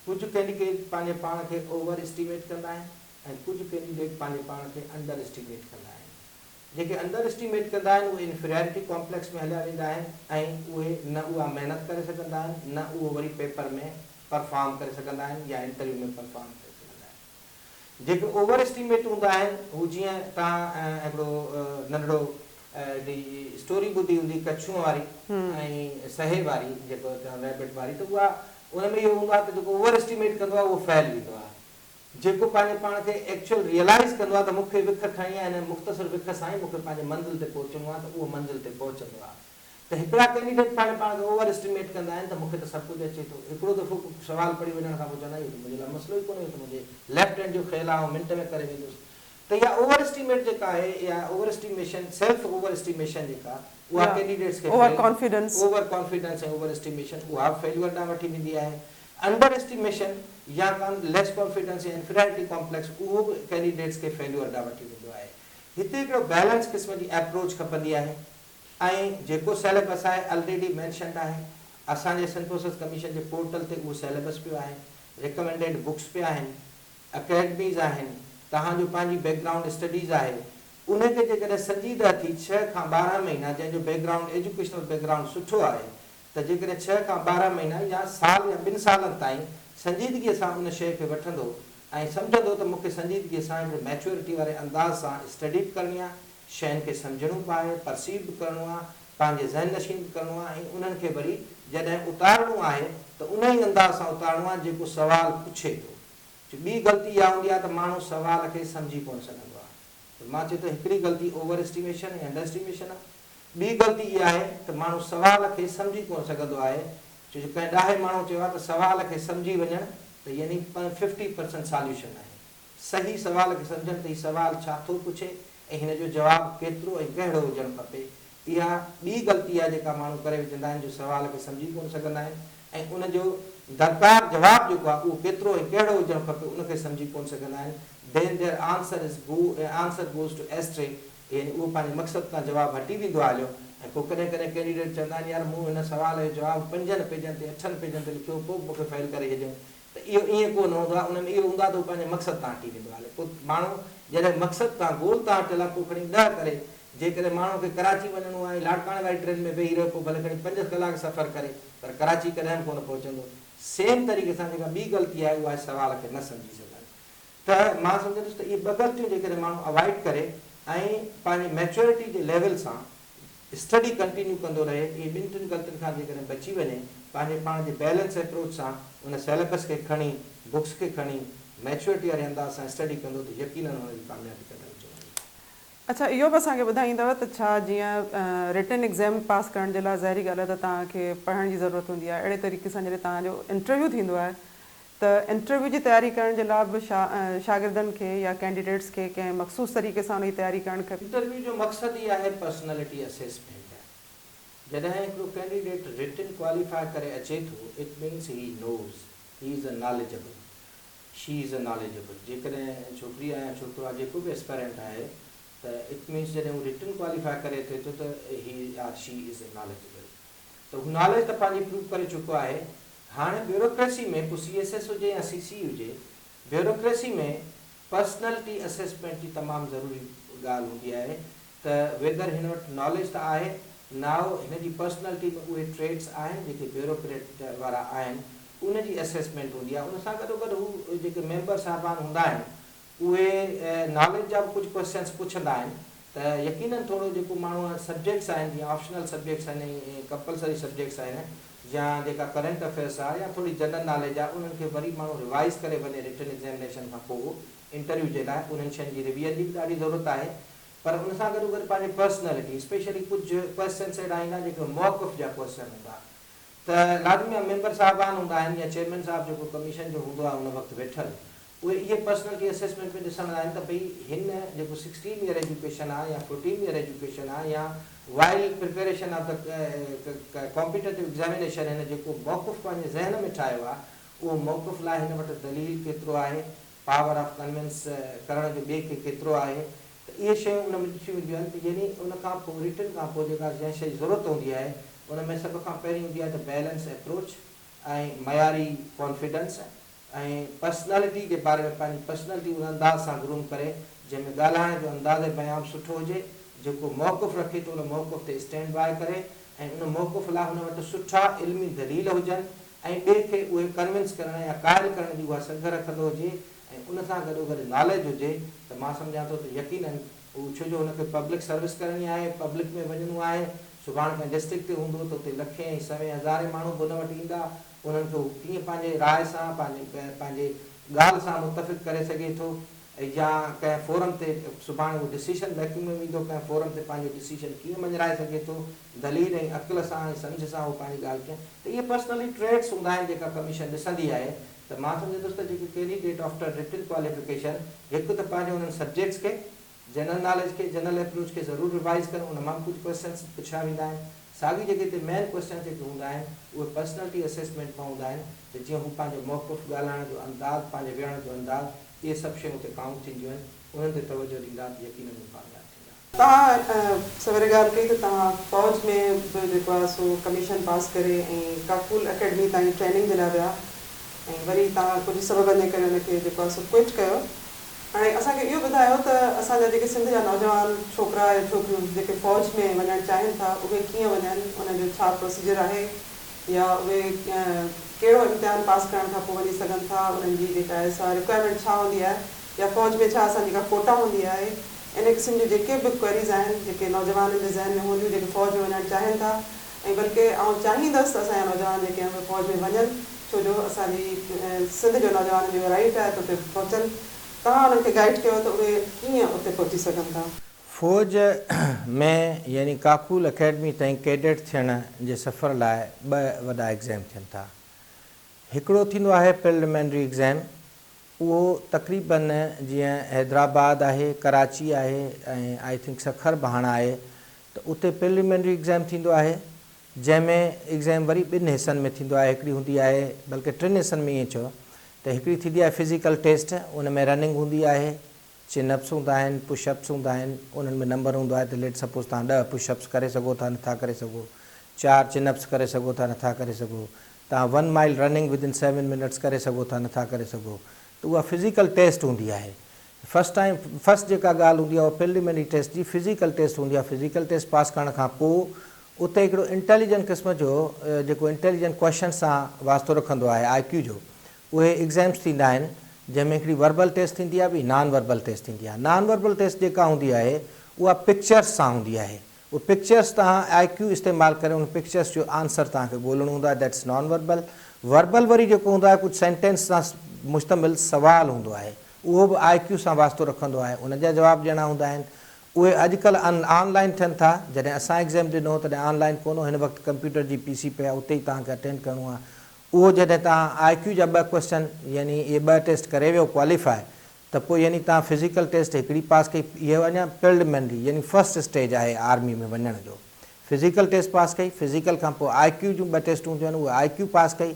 [SPEAKER 2] ڪجهه ڪينڊيڊيٽ پنهنجي پاڻ کي اوور اسٽيميٽ ڪندا آهن ۽ ڪجهه ڪينڊيڊيٽ پنهنجي پاڻ کي انڊر اسٽيميٽ ڪندا آهن. جيڪي انڊر اسٽيميٽ ڪندا آهن اهي انفيريارٽي ڪامپليڪس ۾ هليا ويندا آهن ۽ اهي نه اها محنت ڪري سگهندا آهن نه اهو وري پيپر ۾ پرفارم ڪري سگهندا آهن يا انٽرويو ۾ پرفارم ڪري سگهندا آهن. جيڪي اوور اسٽيميٽ هوندا آهن هو جيئن توهان هڪڙو ننڍڙو هڪڙي اسٽوري ٻڌي هوندي ڪڇونء واري ۽ سهي واري جيڪو ريبٽ واري ته اها ان ۾ اهو هوندو آهي ته جيڪو اوور اسٽيميٽ ڪندو آهي اهو فيل ويندو آهي. جيڪو پنهنجي پاڻ کي ايڪچوئل ريئلائيز ڪندو آهي ته مون کي وک کڻڻي آهي هن مختصر وک سان ئي مون کي پنهنجي منزل تي پهچڻو آهي ته اهو منزل تي پهچندو آهي ته هڪڙا ڪينڊيڊيٽ پنهنجي پاڻ کي اوور اسٽيميٽ ڪندا آهن ته مون کي ته سڀ ڪجهه اچي ٿو هڪڙو دفعو ڪو سوال پڙهي وڃڻ کان پوء چوندا آهن اهو ته منهنجي لاء مسئلو ئي ڪونهي اهو ته منهنجي ليفٽ هينڊ جو کيل آهي آئون منٽ ۾ ڪري ويندس ته اها اوور اسٽيميٽ جيڪا آهي اها over estimation self over estimation جيڪا اها ڪينڊيڊيٽس کي
[SPEAKER 1] over confidence
[SPEAKER 2] over confidence ۽ over estimation اها به فيليور ڏانهن وٺي ويندي آهي. انڊر اسٽيميشن يا ليس ڪانفيڊنس يا انفيريارٽي ڪامپليڪس اهو به ڪينڊيڊيٽس کي فيليور ڏانهن وٺي ويندو آهي. هتي هڪڙو بيلنس قسم جي ايپروچ کپندي آهي ۽ جيڪو سيليبس آهي الريڊي مينشنڊ آهي اسان جي سنڌ پروسيس ڪميشن جي پورٽل تي اهو سيليبس پيو آهي ريڪمينڊيڊ بڪس پيا آهن اڪيڊميز آهن توهان جو پنهنجي بيڪ گرائونڊ اسٽڊيز آهي ان کي جيڪڏهن سنجيده ٿي ڇهه کان 12 مهينا جنهن جو back ground educational back ground سٺو آهي ته جيڪڏهن ڇهه کان 12 مهينا يا سال يا ٻن سالن تائين سنجيدگيء سان ان شيء کي وٺندو ۽ سمجهندو ته مون کي سنجيدگيء سان هڪڙي ميچوئرٽي واري انداز سان اسٽڊي به ڪرڻي آهي، شين کي سمجهڻو به آهي، پرسيو به ڪرڻو آهي، پنهنجي ذهن نشين به ڪرڻو آهي ۽ انهن کي وري جڏهن اتارڻو آهي ته ان ئي انداز سان اتارڻو آهي جيڪو سوال پڇي ٿو. جو ٻي غلطي اها هوندي آهي ته ماڻهو سوال کي سمجهي ڪونه سگهندو آهي. ته مان چيو ته هڪڙي غلطي اوور اسٽيميشن ۽ انڊر اسٽيميشن آهي. ٻي غلطي اها آهي ته ماڻهو سوال کي سمجهي ڪونه سگهندو آهي ڇو جو ڪنهن ڏاهي ماڻهو چيو آهي ته سوال کي سمجهي وڃڻ ته يعني ففٽي پرسنٽ ساليوشن آهي. صحيح سوال کي سمجهڻ ته هي سوال ڇا ٿو پڇي ۽ هن جو جواب ڪيترو ۽ ڪهڙو هجڻ کپي. اها ٻي غلطي آهي جيڪا ماڻهو ڪري وجهندا آهن جو سوال کي سمجهي ڪونه سگهندا آهن ۽ ان جو درڪار جواب جيڪو آهي اهو ڪيترو ۽ ڪهڙو هجڻ کپي ان کي سمجهي ڪونه سگهندا آهن. Then their answer is go answer goes to astray يعني اهو پنهنجي مقصد کان جواب هٽي ويندو آهي هليو ۽ پوء ڪڏهن ڪڏهن ڪينڊيڊيٽ چوندا آهن يار مون هن سوال جو جواب پنجن پيجن تي اٺن پيجن تي لکيو هو پوء به مون کي فيل ڪري ڇڏيائون ته اهو ائين ڪو نه هوندو آهي ان ۾ اهو هوندو آهي ته هو پنهنجي مقصد تان هٽي ويندو آهي پوء ماڻهو جڏهن مقصد تان گول تان هٽيل آهي پوء کڻي ڏهه ڪري جيڪڏهن ماڻهو کي ڪراچي وڃڻو آهي ۽ لاڙڪاڻي واري ٽرين ۾ ويهي رهيو پوء ڀلي کڻي پنج ڪلاڪ سفر ڪري پر ڪراچي ڪڏهن به ڪونه پهچندو سيم طريقي سان جيڪا ٻي غلطي آهي اها آهي سوال کي نه سمجهي سگهڻ ته مان سمجهندس ته اهي ٻه غلطيون جيڪڏهن ماڻهو اوائڊ ڪري ۽ پنهنجي ميچوئرٽي جي ليول سان اسٽڊي ڪنٽينيو ڪندو رهي اهي ٻن ٽن غلطين کان جيڪڏهن بچي وڃي پنهنجي پاڻ جي بيلنس اپروچ سان ان سيليبس کي کڻي بڪس کي کڻي ميچوئرٽي واري انداز سان اسٽڊي ڪندو ته يقينن هن جي ڪاميابي قدم چمندي.
[SPEAKER 1] اڇا اهو به اسان کي ٻڌائيندؤ ته ڇا جيئن رٽن ايگزيم پاس ڪرڻ جي لاء ظاهري ڳالهه آهي ته توهان کي پڙهڻ جي ضرورت هوندي آهي اهڙي طريقي سان جڏهن توهان جو انٽرويو ٿيندو آهي ته انٽرويو جي تياري ڪرڻ جي لاء به شاگردن کي يا ڪينڊيڊيٽس کي ڪنهن مخصوص طريقي سان ان جي تياري ڪرڻ کپي.
[SPEAKER 2] انٽرويو جو مقصد ئي آهي پرسنلٽي اسيسمينٽ. جڏهن هڪڙو ڪينڊيڊيٽ رٽن ڪواليفاء ڪري اچي ٿو it means he knows, he is a knowledgeable, she is a knowledgeable جيڪڏهن ڇوڪري آهي يا ڇوڪرو آهي جيڪو به اسپائرنٽ آهي ته it means جڏهن هو رٽن ڪواليفاء ڪري اچي ٿو ته he or she is a knowledgeable ته هو ناليج ته پنهنجي پروف ڪري چڪو آهي هاڻي بيوروڪريسي ۾ پوء سي ايس ايس هجي يا سي سي هجي بيوروڪريسي ۾ پرسنلٽي اسيسمينٽ جي تمام ضروري ڳالهه هوندي آهي ته ويدر هن وٽ ناليج ته آهي نائو هن جي پرسنلٽي ۾ اهي ٽريٽس آهن جيڪي بيوروڪريٽ وارا آهن ان جي اسيسمينٽ هوندي آهي ان سان گڏوگڏ هو جيڪي ميمبر صاحبان هوندا آهن اهي ناليج جا به ڪجهه ڪوئسچنس پڇندا آهن ته يقينن ٿورو جيڪو ماڻهو سبجيڪٽس آهن جيئن آپشنل سبجيڪٽس آهن ۽ ڪمپلسري سبجيڪٽس آهن يا جيڪا ڪرنٽ افيئرس آهي يا ٿوري جنرل ناليج آهي انهن کي وري ماڻهو ريوائز ڪري وڃي رٽن ايگزيمنيشن کان پوء انٽرويو جي لاء انهن شين جي ريويزن جي به ڏاڍي ضرورت آهي پر ان سان گڏو گڏ پنهنجي پرسنلٽي اسپيشلي ڪجهه ڪوئسچنس اهڙا ايندا جيڪي موقف جا ڪوئسچن هوندا ته لازمي آهي ميمبر صاحبان هوندا آهن يا چيئرمين صاحب جيڪو ڪميشن جو هوندو آهي ان وقت ويٺل اهي اهي پرسنلٽي اسيسمينٽ ۾ ڏسندا آهن ته ڀئي هن جيڪو سڪسٽين ايئر ايجوڪيشن آهي يا فورٽين ايئر ايجوڪيشن آهي يا while preparation of the competitive examination هن جيڪو موقف پنهنجي ذهن ۾ ٺاهيو آهي اهو موقف لاء هن وٽ دليل ڪيترو آهي پاور آف ڪنوينس ڪرڻ جو ٻئي کي ڪيترو آهي ته اهي شيون ان ۾ ڏٺيون وينديون آهن ته يعني ان کان پوء رٽن کان پوء جيڪا جنهن شيء جي ضرورت هوندي آهي ان ۾ سڀ کان پهرين هوندي آهي ته بيلنس ايپروچ ۽ معياري ڪانفيڊنس ۽ پرسنالٽي جي باري ۾ پنهنجي پرسنالٽي ان انداز سان گروم ڪري جنهن ۾ ڳالهائڻ جو انداز بيان به سٺو هجي، جيڪو موقف رکي ٿو ان موقف تي اسٽينڊ باء ڪري ۽ ان موقف لاء هن وٽ سٺا علمي دليل هجن ۽ ٻئي کي اهي ڪنوينس ڪرڻ يا قائل ڪرڻ جي اها سگهه رکندو هجي ۽ ان سان گڏوگڏ ناليج هجي ته مان سمجهان ٿو ته يقينن هو ڇو جو هن کي پبلڪ سروس ڪرڻي آهي، پبلڪ ۾ وڃڻو آهي، سڀاڻ ڪنهن ڊسٽرڪٽ تي هوندو ته اتي لکين ۽ سوين هزارين ماڻهو به هن وٽ ايندا، انهن کي هو ڪيئن پنهنجي راء سان، پنهنجي پنهنجي ڳالهه سان متفق ڪري سگهي ٿو يا ڪنهن فورم تي سڀاڻي هو ڊسيشن ميڪنگ ۾ ويندو ڪنهن فورم تي پنهنجو ڊسيشن ڪيئن مڃرائي سگهي ٿو، دليل ۽ عقل سان ۽ سمجهه سان هو پنهنجي ڳالهه ڪيئن ته اهي پرسنلي ٽريٽس هوندا آهن جيڪا ڪميشن ڏسندي آهي ته مان سمجهندس ته جيڪي ڪينڊيڊيٽ آفٽر رٽن ڪواليفڪيشن هڪ ته پنهنجي انهن سبجيڪٽس کي جنرل ناليج کي جنرل اپروچ کي ضرور ريوائيز ڪن ان مان به ڪجهه ڪوئسچنس پڇيا ويندا آهن ساڳي جڳهه تي مين ڪوئسچنس جيڪي هوندا آهن اهي پرسنلٽي اسيسمينٽ مان هوندا آهن ته جيئن هو پنهنجو موقف ڳالهائڻ جو انداز پنهنجي ويهڻ جو انداز اهي سڀ شيون اتي ڪائونٽ ٿينديون آهن انهن تي توجهه ڏيندا ته يقينن هو ڪامياب ٿيندا.
[SPEAKER 1] توهان سوير ڳالهه ڪئي ته توهان فوج ۾ به جيڪو آهي سو ڪميشن پاس ڪري ۽ ڪاڪول اڪيڊمي تائين ٽريننگ جي لاء ويا ۽ وري توهان ڪجهه سببن جي ڪري ان کي جيڪو آهي سو ڪوئٽ ڪيو هاڻي اسان کي اهو ٻڌايو ته اسان جا جيڪي سنڌ جا نوجوان ڇوڪرا يا ڇوڪريون جيڪي فوج ۾ وڃڻ چاهين ٿا اهي ڪيئن وڃن ان جو ڇا پروسيجر آهي يا اهي ڪهڙو امتحان پاس ڪرڻ کان پوء وڃي سگهن ٿا، انهن جي جيڪا آهي سا رڪوائرمينٽ ڇا هوندي آهي يا فوج ۾ ڇا اسان جي ڪا ڪوٽا هوندي آهي، ان قسم جون جيڪي به ڪوئريز آهن جيڪي نوجوانن جي ذهن ۾ هونديون جيڪي فوج ۾ وڃڻ چاهين ٿا ۽ بلڪه آئون چاهيندس ته اسان جا نوجوان جيڪي آهن اهي فوج ۾ وڃن ڇو جو اسان جي سنڌ جو نوجوانن جو اهو رائيٽ آهي ته اتي پهچن. توهان انهن کي گائيڊ ڪيو ته اهي ڪيئن اتي پهچي سگهن ٿا.
[SPEAKER 2] فوج ۾ يعني ڪاڪول اڪيڊمي تائين ڪيڊٽ ٿيڻ جي سفر لاء ٻه وڏا ايگزيم ٿين ٿا. هڪڙو ٿيندو آهي پرليمنري ايگزيم، اهو تقريبن جيئن حيدرآباد آهي، ڪراچي آهي ۽ I think Sukkur به هاڻ آهي ته اتي پرليمنري ايگزيم ٿيندو آهي جنهن ۾ ايگزيم وري ٻن حصن ۾ ٿيندو آهي هڪڙي هوندي آهي بلڪه ٽن حصن ۾ ائين چئو ته هڪڙي ٿيندي آهي فزيڪل ٽيسٽ ان ۾ رننگ هوندي آهي چن اپس هوندا آهن پش اپس هوندا آهن انهن ۾ نمبر هوندو آهي ته ليٽ سپوز توهان ڏهه پش اپس ڪري سگهو ٿا نٿا ڪري سگهو چار چن اپس ڪري سگهو ٿا نٿا ڪري سگهو توهان one mile running within seven minutes ڪري سگهو ٿا نٿا ڪري سگهو ته اها فزيڪل ٽيسٽ هوندي آهي فرسٽ ٽائيم فرسٽ جيڪا ڳالهه هوندي آهي اها پرليمنري ٽيسٽ جي فزيڪل ٽيسٽ هوندي آهي فزيڪل ٽيسٽ پاس ڪرڻ کان پوء اتي هڪڙو انٽيليجنٽ قسم جو جيڪو انٽيليجنٽ ڪوئشن سان واسطو رکندو آهي آء ڪيو جو اهي ايگزيمس ٿيندا آهن جنهن ۾ هڪڙي وربل ٽيسٽ ٿيندي آهي ٻي نان وربل ٽيسٽ ٿيندي آهي نان وربل ٽيسٽ جيڪا هوندي آهي اها پڪچرس سان هوندي آهي اهي پڪچرس توهان آء ڪيو استعمال ڪري ان پڪچرس جو آنسر توهان کي ڳولڻو هوندو آهي that's non verbal verbal وري جيڪو هوندو آهي ڪجهه سينٽينس سان مشتمل سوال هوندو آهي اهو به آء ڪيو سان واسطو رکندو آهي ان جا جواب ڏيڻا هوندا آهن اهي اڄڪلهه ان آن لائين ٿين ٿا جڏهن اسان ايگزيم ڏنو هو تڏهن آن لائين ڪونه هو هن وقت ڪمپيوٽر جي پي سي پي آهي اتي ئي توهان کي اٽينڊ ڪرڻو آهي اهو جڏهن توهان آء ڪيو جا ٻه ڪوئسچن يعني اهي ٻه ٽيسٽ ڪري ويو ڪواليفاء ته پوء يعني توهان فزيڪل ٽيسٽ هڪڙي پاس ڪئي اهو اڃا پرلمنري يعني فرسٽ اسٽيج آهي آرمي ۾ وڃڻ جو فزيڪل ٽيسٽ پاس ڪئي فزيڪل کان پوء آء ڪيو جون ٻه ٽيسٽون هونديون آهن اهي آء ڪيو پاس ڪئي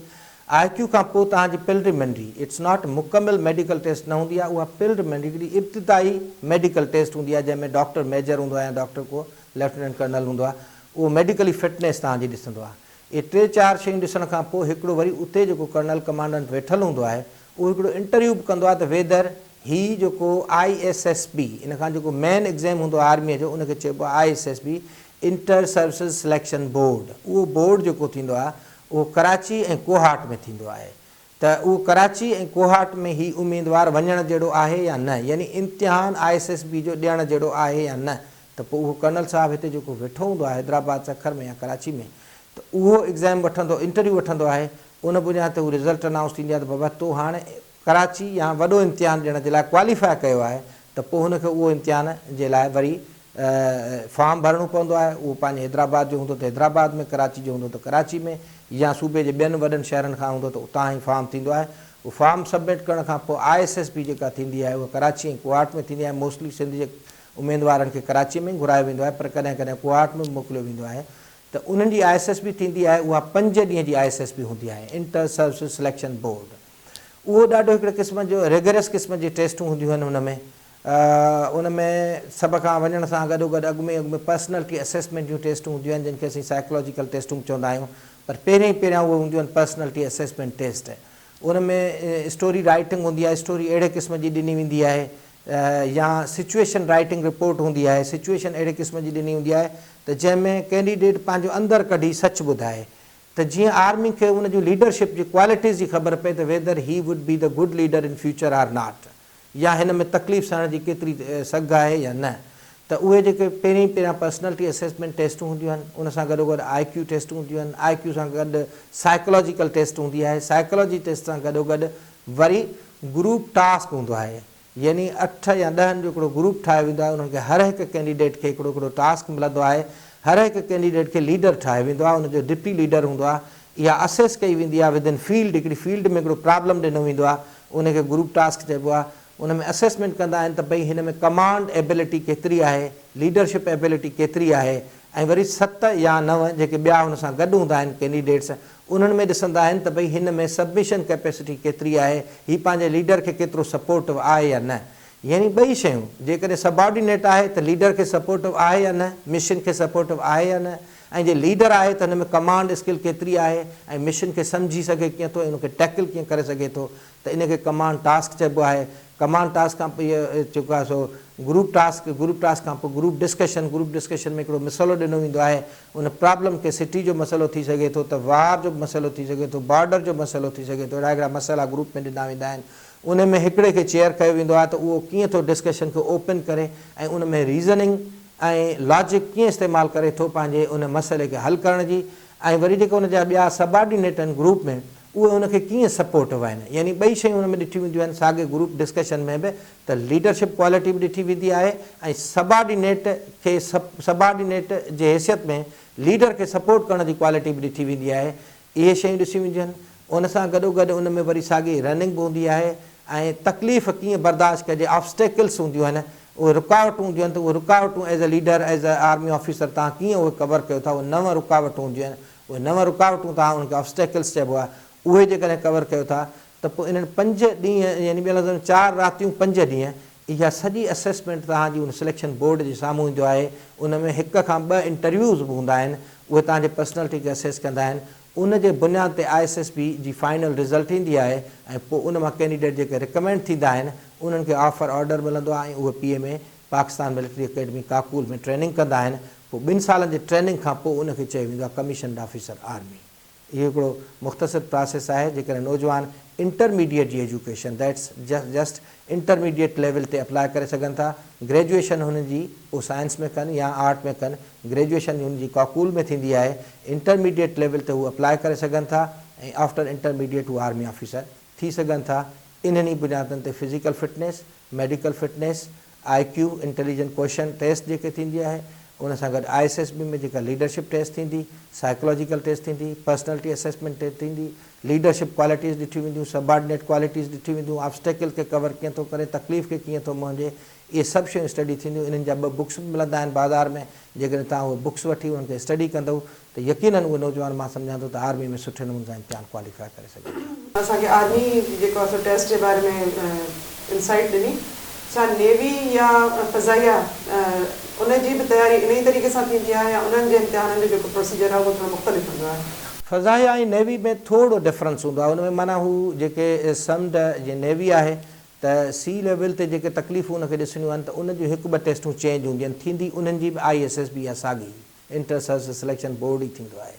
[SPEAKER 2] آء ڪيو کان پوء توهان جي پرلمنري it's not مڪمل ميڊيڪل ٽيسٽ نه هوندي آهي اها پرلمنري هڪڙي ابتدائي ميڊيڪل ٽيسٽ هوندي آهي جنهن ۾ ڊاڪٽر ميجر هوندو آهي يا ڊاڪٽر ڪو ليفٽيننٽ ڪرنل هوندو آهي اهو ميڊيڪلي فٽنيس توهان جي ڏسندو آهي اهي ٽي چار شيون ڏسڻ کان پوء هڪڙو وري اتي جيڪو ڪرنل ڪمانڊنٽ ويٺل هوندو آهي اهو هڪڙو انٽرويو به ڪندو آهي ته ويدر هي جيڪو I S S B ان کان جيڪو مين ايگزيم هوندو آهي آرميء جو ان کي چئبو آهي I S S B inter services selection board اهو بورڊ جيڪو ٿيندو آهي اهو ڪراچي ۽ ڪوهاٽ ۾ ٿيندو آهي ته اهو ڪراچي ۽ ڪوهاٽ ۾ هي اميدوار وڃڻ جهڙو آهي يا نه يعني امتحان I S S B جو ڏيڻ جهڙو آهي يا نه ته پوء اهو ڪرنل صاحب هتي جيڪو ويٺو هوندو آهي حيدرآباد سکر ۾ يا ڪراچي ۾ ته اهو ايگزام وٺندو انٽرويو وٺندو آهي ان بنياد تي هو رزلٽ انائونس ٿيندي آهي ته بابا تو هاڻ ڪراچي يا وڏو امتحان ڏيڻ جي لاء ڪواليفاء ڪيو آهي ته پوء هن کي اهو امتحان جي لاء وري فارم ڀرڻو پوندو آهي اهو پنهنجي حيدرآباد جو هوندو ته حيدرآباد ۾ ڪراچي جو هوندو ته ڪراچي ۾ يا صوبي جي ٻين وڏن شهرن کان هوندو ته اتان ئي فارم ٿيندو آهي اهو فارم سبمٽ ڪرڻ کان پوء I S S B جيڪا ٿيندي آهي اها ڪراچي ۽ ڪوهاٽ ۾ ٿيندي آهي موسٽلي سنڌ جي اميدوارن کي ڪراچي ۾ ئي گهرايو ويندو آهي پر ڪڏهن ڪڏهن ڪوهاٽ ۾ به موڪليو ويندو آهي ته انهن جي I S S B ٿيندي آهي اها پنج ڏينهن جي I S S B هوندي آهي انٽر سروسز سليڪشن بورڊ اهو ڏاڍو هڪڙي قسم جو ريگرس قسم جي ٽيسٽون هونديون آهن ان ۾ ان ۾ سڀ کان وڃڻ سان گڏو گڏ اڳ ۾ اڳ ۾ پرسنلٽي اسيسمينٽ جون ٽيسٽون هونديون آهن جن کي اسين سائيڪلاجيڪل ٽيسٽون به چوندا آهيون پر پهريان ئي پهريان اهي هونديون آهن پرسنلٽي اسيسمينٽ ٽيسٽ ان ۾ اسٽوري رائيٽنگ هوندي آهي اسٽوري اهڙي قسم جي ڏني ويندي آهي يا سچوئيشن رائيٽنگ رپورٽ هوندي آهي سچوئيشن اهڙي قسم جي ڏني هوندي آهي ته جنهن ۾ ڪينڊيڊيٽ پنهنجو اندر ڪڍي سچ ٻڌائي ته جيئن آرمي کي ان جون ليڊرشپ جي ڪوالٽيز جي خبر پئي ته whether he would be the good leader in future or not يا هن ۾ تڪليف سهڻ جي ڪيتري سگهه آهي يا نه ته اهي جيڪي پهرين پهريان پرسنلٽي اسيسمينٽ ٽيسٽون هونديون آهن ان سان گڏوگڏ آء ڪيو ٽيسٽون هونديون آهن آء ڪيو سان گڏ سائيڪلاجيڪل ٽيسٽ هوندي آهي سائيڪلاجي ٽيسٽ سان گڏوگڏ وري گروپ ٽاسڪ هوندو آهي يعني اٺ يا ڏهن جو هڪڙو گروپ ٺاهيو ويندو آهي انهن کي هر هڪ ڪينڊيڊيٽ کي هڪڙو هڪڙو ٽاسڪ ملندو آهي هر هڪ ڪينڊيڊيٽ کي ليڊر ٺاهيو ويندو آهي ان جو ڊپٽي ليڊر هوندو آهي اها اسيس ڪئي ويندي آهي ود ان فيلڊ هڪڙي فيلڊ ۾ هڪڙو پرابلم ڏنو ويندو آهي ان کي گروپ ٽاسڪ چئبو آهي ان ۾ اسيسمينٽ ڪندا آهن ته ڀئي هن ۾ ڪمانڊ ايبلٽي ڪيتري آهي ليڊرشپ ايبلٽي ڪيتري آهي ۽ وري ست يا نو جيڪي ٻيا هن سان گڏ هوندا آهن ڪينڊيڊيٽس انهن ۾ ڏسندا آهن ته ڀئي هن ۾ سبمشن ڪيپيسٽي ڪيتري آهي، هي پنهنجي ليڊر کي ڪيترو سپورٽو آهي يا نه. يعني ٻئي شيون، جيڪڏهن سبارڊينيٽ آهي ته ليڊر کي سپورٽو آهي يا نه، مشن کي سپورٽو آهي يا نه ۽ جي ليڊر آهي ته هن ۾ ڪمانڊ اسڪل ڪيتري آهي ۽ مشن کي سمجهي سگهي ڪيئن ٿو ۽ ان کي ٽيڪل ڪيئن ڪري سگهي ٿو ته ان کي ڪمانڊ ٽاسڪ چئبو آهي. ڪمانڊ ٽاسڪ کان پوء اهو جيڪو آهي سو گروپ ٽاسڪ، گروپ ٽاسڪ کان پوء گروپ ڊسڪشن، گروپ ڊسڪشن ۾ هڪڙو مسئلو ڏنو ويندو آهي، ان پرابلم کي سٽي جو مسئلو ٿي سگهي ٿو ته وار جو به مسئلو ٿي سگهي ٿو، بارڊر جو مسئلو ٿي سگهي ٿو، اهڙا هڪڙا مسئلا گروپ ۾ ڏنا ويندا آهن، ان ۾ هڪڙي کي چيئر ڪيو ويندو آهي ته اهو ڪيئن ٿو ڊسڪشن کي اوپن ڪري ۽ ان ۾ ريزننگ ۽ لاجڪ ڪيئن استعمال ڪري ٿو پنهنجي ان مسئلي کي حل ڪرڻ جي ۽ وري جيڪي ان جا ٻيا سبارڊينيٽ آهن گروپ ۾ اهي ان کي ڪيئن سپورٽو آهن يعني ٻئي شيون ان ۾ ڏٺيون وينديون آهن ساڳي گروپ ڊسڪشن ۾ به ته ليڊرشپ ڪوالٽي به ڏٺي ويندي آهي ۽ سبارڊينيٽ کي سبارڊينيٽ جي حيثيت ۾ ليڊر کي سپورٽ ڪرڻ جي ڪوالٽي به ڏٺي ويندي آهي اهي شيون ڏسيون وينديون آهن ان سان گڏوگڏ ان ۾ وري ساڳي رننگ به هوندي آهي ۽ تڪليف ڪيئن برداشت ڪجي آبسٽيڪلس هونديون آهن اهي رڪاوٽون هونديون آهن ته اهي رڪاوٽون as a leader as a army officer توهان ڪيئن اهي ڪور ڪيو ٿا اهي نو رڪاوٽون هونديون آهن اهي نو رڪاوٽون توهان انهن کي آبسٽيڪلس چئبو آهي اهي جيڪڏهن ڪور ڪيو ٿا ته پوء انهن پنج ڏينهن يعني ٻين لفظن ۾ چار راتيون پنج ڏينهن اها سڄي اسيسمينٽ توهان جي ان سليڪشن بورڊ جي سامهون ايندو آهي ان ۾ هڪ کان ٻه انٽرويوز به هوندا آهن اهي توهان جي پرسنالٽي کي اسيس ڪندا آهن ان جي بنياد تي I S S B جي فائنل رزلٽ ايندي آهي ۽ پوء ان مان ڪينڊيڊيٽ جيڪي رڪمينڊ ٿيندا آهن انهن کي آفر آرڊر ملندو آهي ۽ اهي P M A Pakistan military academy Kakul ۾ training ڪندا آهن پوء ٻن سالن جي ٽريننگ کان پوء ان کي چيو ويندو آهي ڪميشنڊ آفيسر آرمي. اهو هڪڙو مختصر پراسيس آهي جيڪڏهن نوجوان انٽرميڊيٽ جي education that's just intermediate level تي اپلاء ڪري سگهن ٿا گريجوئيشن هن جي پوء سائنس ۾ ڪن يا آرٽ ۾ ڪن گريجوئيشن هن جي ڪاڪول ۾ ٿيندي آهي انٽرميڊيٽ ليول تي هو اپلاء ڪري سگهن ٿا ۽ آفٽر انٽرميڊيٽ هو آرمي آفيسر ٿي سگهن ٿا انهن ئي بنيادن تي physical fitness medical fitness I Q, intelligent quotient, test جيڪي ٿيندي آهي ان سان گڏ I S S B ۾ جيڪا ليڊرشپ ٽيسٽ ٿيندي، سائيڪلاجيڪل ٽيسٽ ٿيندي، پرسنلٽي اسيسمينٽ ٽيسٽ ٿيندي، ليڊرشپ ڪوالٽيز ڏٺيون وينديون، سبارڊينيٽ ڪوالٽيز ڏٺيون وينديون، آبسٽيڪل کي ڪور ڪيئن ٿو ڪري، تڪليف کي ڪيئن ٿو منهن ڏئي، اهي سڀ شيون اسٽڊي ٿينديون، انهن جا ٻه بڪس به ملندا آهن بازار ۾ جيڪڏهن توهان اهي بڪس وٺي انهن کي اسٽڊي ڪندؤ ته يقينن اهي نوجوان مان سمجهان ٿو ته آرمي ۾ سٺي نموني سان امتحان ڪواليفائي ڪري سگهن ٿا.
[SPEAKER 1] اسان کي آرمي جي جيڪو آهي سو ٽيسٽ جي باري ۾ انسائيٽ ڏني. ڇا نيوي يا فضائيه ان جي به تياري انهي طريقي سان ٿيندي آهي يا انهن جي امتحانن جو جيڪو پروسيجر آهي اهو ٿورو مختلف هوندو آهي؟
[SPEAKER 2] فضائيه ۽ نيوي ۾ ٿورو ڊفرنس هوندو آهي ان ۾ معنيٰ هو جيڪي سمنڊ جي نيوي آهي ته سي ليول تي جيڪي تڪليفون ان کي ڏسڻيون آهن ته ان جون هڪ ٻه ٽيسٽون چينج هونديون آهن ٿيندي انهن جي به I S S B اها ساڳي انٽر سروسز سليڪشن بورڊ ئي ٿيندو آهي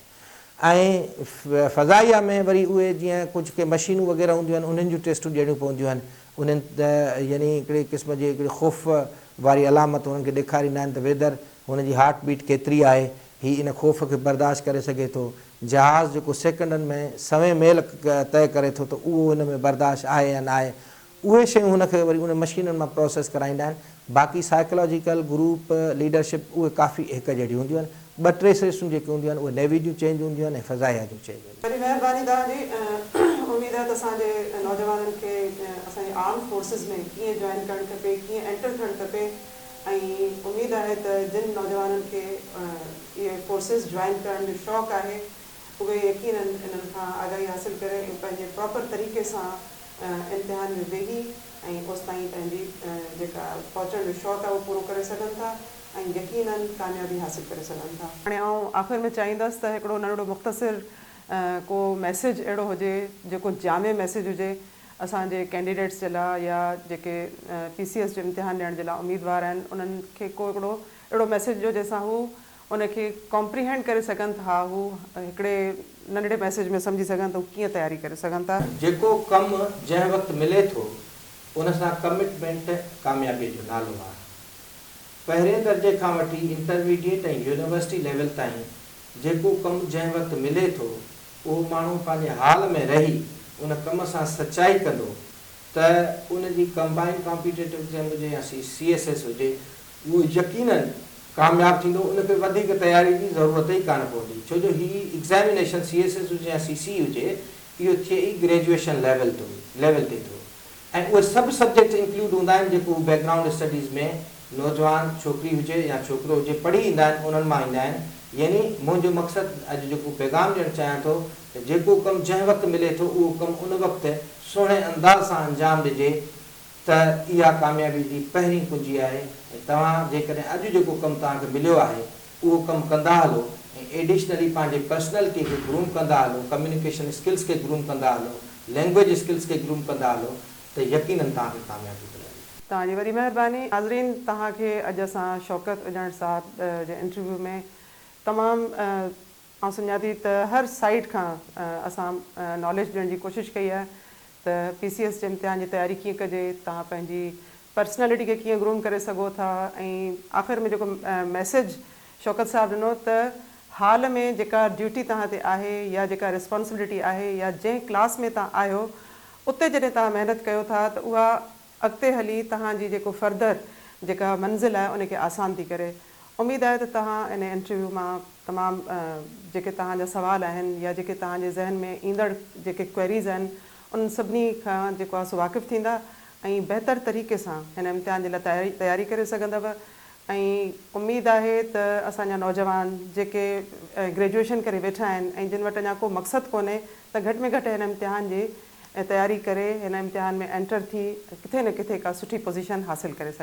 [SPEAKER 2] ۽ فضائيه ۾ وري اهي جيئن ڪجهه ڪي مشينون وغيره هونديون آهن انهن جون ٽيسٽون ڏيڻيون پونديون آهن انهن ته يعني هڪڙي قسم جي هڪڙي خوف واري علامت انهن کي ڏيکاريندا آهن ته ويدر هن جي هارٽ بيٽ ڪيتري آهي هي ان خوف کي برداشت ڪري سگهي ٿو جهاز جيڪو سيڪنڊن ۾ سوين ميل طئي ڪري ٿو ته اهو هن ۾ برداشت آهي يا ناهي اهي شيون هن کي وري انهن مشينن مان پروسيس ڪرائيندا آهن. باقي سائيڪلاجيڪل، گروپ، ليڊرشپ اهي ڪافي هڪ جهڙيون هونديون آهن. ٻه ٽي سيشون جيڪي هونديون آهن اهي نيوي جون چينج هونديون آهن ۽ فضائيه جون چينج هونديون آهن.
[SPEAKER 1] وڏي مهرباني توهان جي اميد آهي ته اسان جي نوجوانن کي اسان جي آرمڊ فورسز ۾ ڪيئن جوائن ڪرڻ کپي ڪيئن اينٽر ٿيڻ کپي ۽ اميد آهي ته جن نوجوانن کي اهي فورسز جوائن ڪرڻ جو شوق آهي اهي يقينن انهن کان آگاهي حاصل ڪري ۽ پنهنجي پراپر طريقي سان امتحان ۾ ويهي ۽ اوستائين پنهنجي جيڪا پهچڻ جو شوق آهي اهو پورو ڪري سگهن ٿا ۽ يقينن ڪاميابي حاصل ڪري سگهن ٿا. هاڻي آئون آخر ۾ چاهيندس ته هڪڙو ننڍڙو مختصر ڪو ميسيج اهڙو هجي جيڪو جامع ميسيج هجي اسان جي ڪينڊيڊيٽس جي لاء يا جيڪي پي سي ايس جو امتحان ڏيڻ جي لاء اميدوار آهن انهن کي ڪو هڪڙو اهڙو ميسيج ڏيو جنهن سان هو ان کي ڪمپريهينڊ ڪري سگهن ٿا هو هڪڙي ننڍڙي ميسيج ۾ سمجهي سگهن ته هو ڪيئن تياري ڪري سگهن ٿا.
[SPEAKER 2] جيڪو ڪم جنهن وقت ملي ٿو ان سان ڪمٽمينٽ ڪاميابي جو نالو آهي. پهرين درجي کان وٺي انٽرميڊيٽ ۽ يونيورسٽي ليول تائين جيڪو ڪم جنهن وقت ملي ٿو اهو ماڻهو پنهنجي حال ۾ رهي ان ڪم سان سچائي ڪندو ته ان جي ڪمبائنڊ ڪامپيٽيٽو ايگزام هجي يا سي ايس ايس هجي اهو يقينن ڪامياب ٿيندو، ان کي وڌيڪ تياري جي ضرورت ئي ڪانه پوندي، ڇو جو هي ايگزامينيشن سي ايس ايس هجي يا سي سي هجي، اهو ٿئي ئي گريجوئيشن ليول تو ليول تي ٿو ۽ اهي سڀ سبجيڪٽس انڪلوڊ هوندا آهن جيڪو هو بيڪ گرائونڊ اسٽڊيز ۾ نوجوان ڇوڪري هجي يا ڇوڪرو هجي پڙهي ايندا آهن انهن مان ايندا آهن يعني منهنجو مقصد اڄ جيڪو پيغام ڏيڻ چاهيان ٿو ته جيڪو ڪم جنهن وقت ملي ٿو اهو ڪم ان وقت سهڻي انداز سان انجام ڏجي ته اها ڪاميابي جي پهرين ڪنجي آهي ۽ توهان جيڪڏهن اڄ جيڪو ڪم توهان کي مليو آهي اهو ڪم ڪندا هلو ۽ ايڊيشنلي پنهنجي پرسنلٽي کي گروم ڪندا هلو، ڪميونيڪيشن اسڪلز کي گروم ڪندا هلو، لينگويج اسڪلز کي گروم ڪندا هلو ته يقينن توهان کي ڪاميابي ملندي.
[SPEAKER 1] توهان جي وڏي مهرباني. ناظرين توهان کي اڄ اسان شوڪت اڄڻ صاحب جي انٽرويو ۾ تمام آئون سمجهان ٿي ته هر سائيڊ کان اسان ناليج ڏيڻ جي ڪوشش ڪئي آهي ته پي سي ايس جي امتحان جي تياري ڪيئن ڪجي، توهان پنهنجي پرسنالٽي کي ڪيئن گروم ڪري سگهو ٿا ۽ آخر ۾ جيڪو ميسيج شوڪت صاحب ڏنو ته حال ۾ جيڪا ڊيوٽي توهان تي آهي يا جيڪا ريسپانسبلٽي آهي يا جنهن ڪلاس ۾ توهان آهيو اتي جڏهن توهان محنت ڪيو ٿا ته اها اڳتي هلي توهان جي جيڪو فردر جيڪا منزل آهي ان کي آسان ٿي ڪري. اميد آهي ته توهان ان انٽرويو مان تمام جيڪي توهان جا سوال آهن يا جيڪي توهان جي ذهن ۾ ايندڙ جيڪي ڪوئريز آهن انهن سڀني کان جيڪو آهي سو واقف ٿيندا ۽ بهتر طريقي سان هن امتحان جي لاء تياري ڪري سگهندؤ ۽ اميد آهي ته اسان جا نوجوان جيڪي گريجوئيشن ڪري ويٺا آهن ۽ جن وٽ اڃا ڪو مقصد ڪونهي ته گهٽ ۾ گهٽ هن امتحان جي تياري ڪري هن امتحان ۾ اينٽر ٿي ڪٿي نه ڪٿي ڪا سٺي پوزيشن حاصل ڪري سگهن.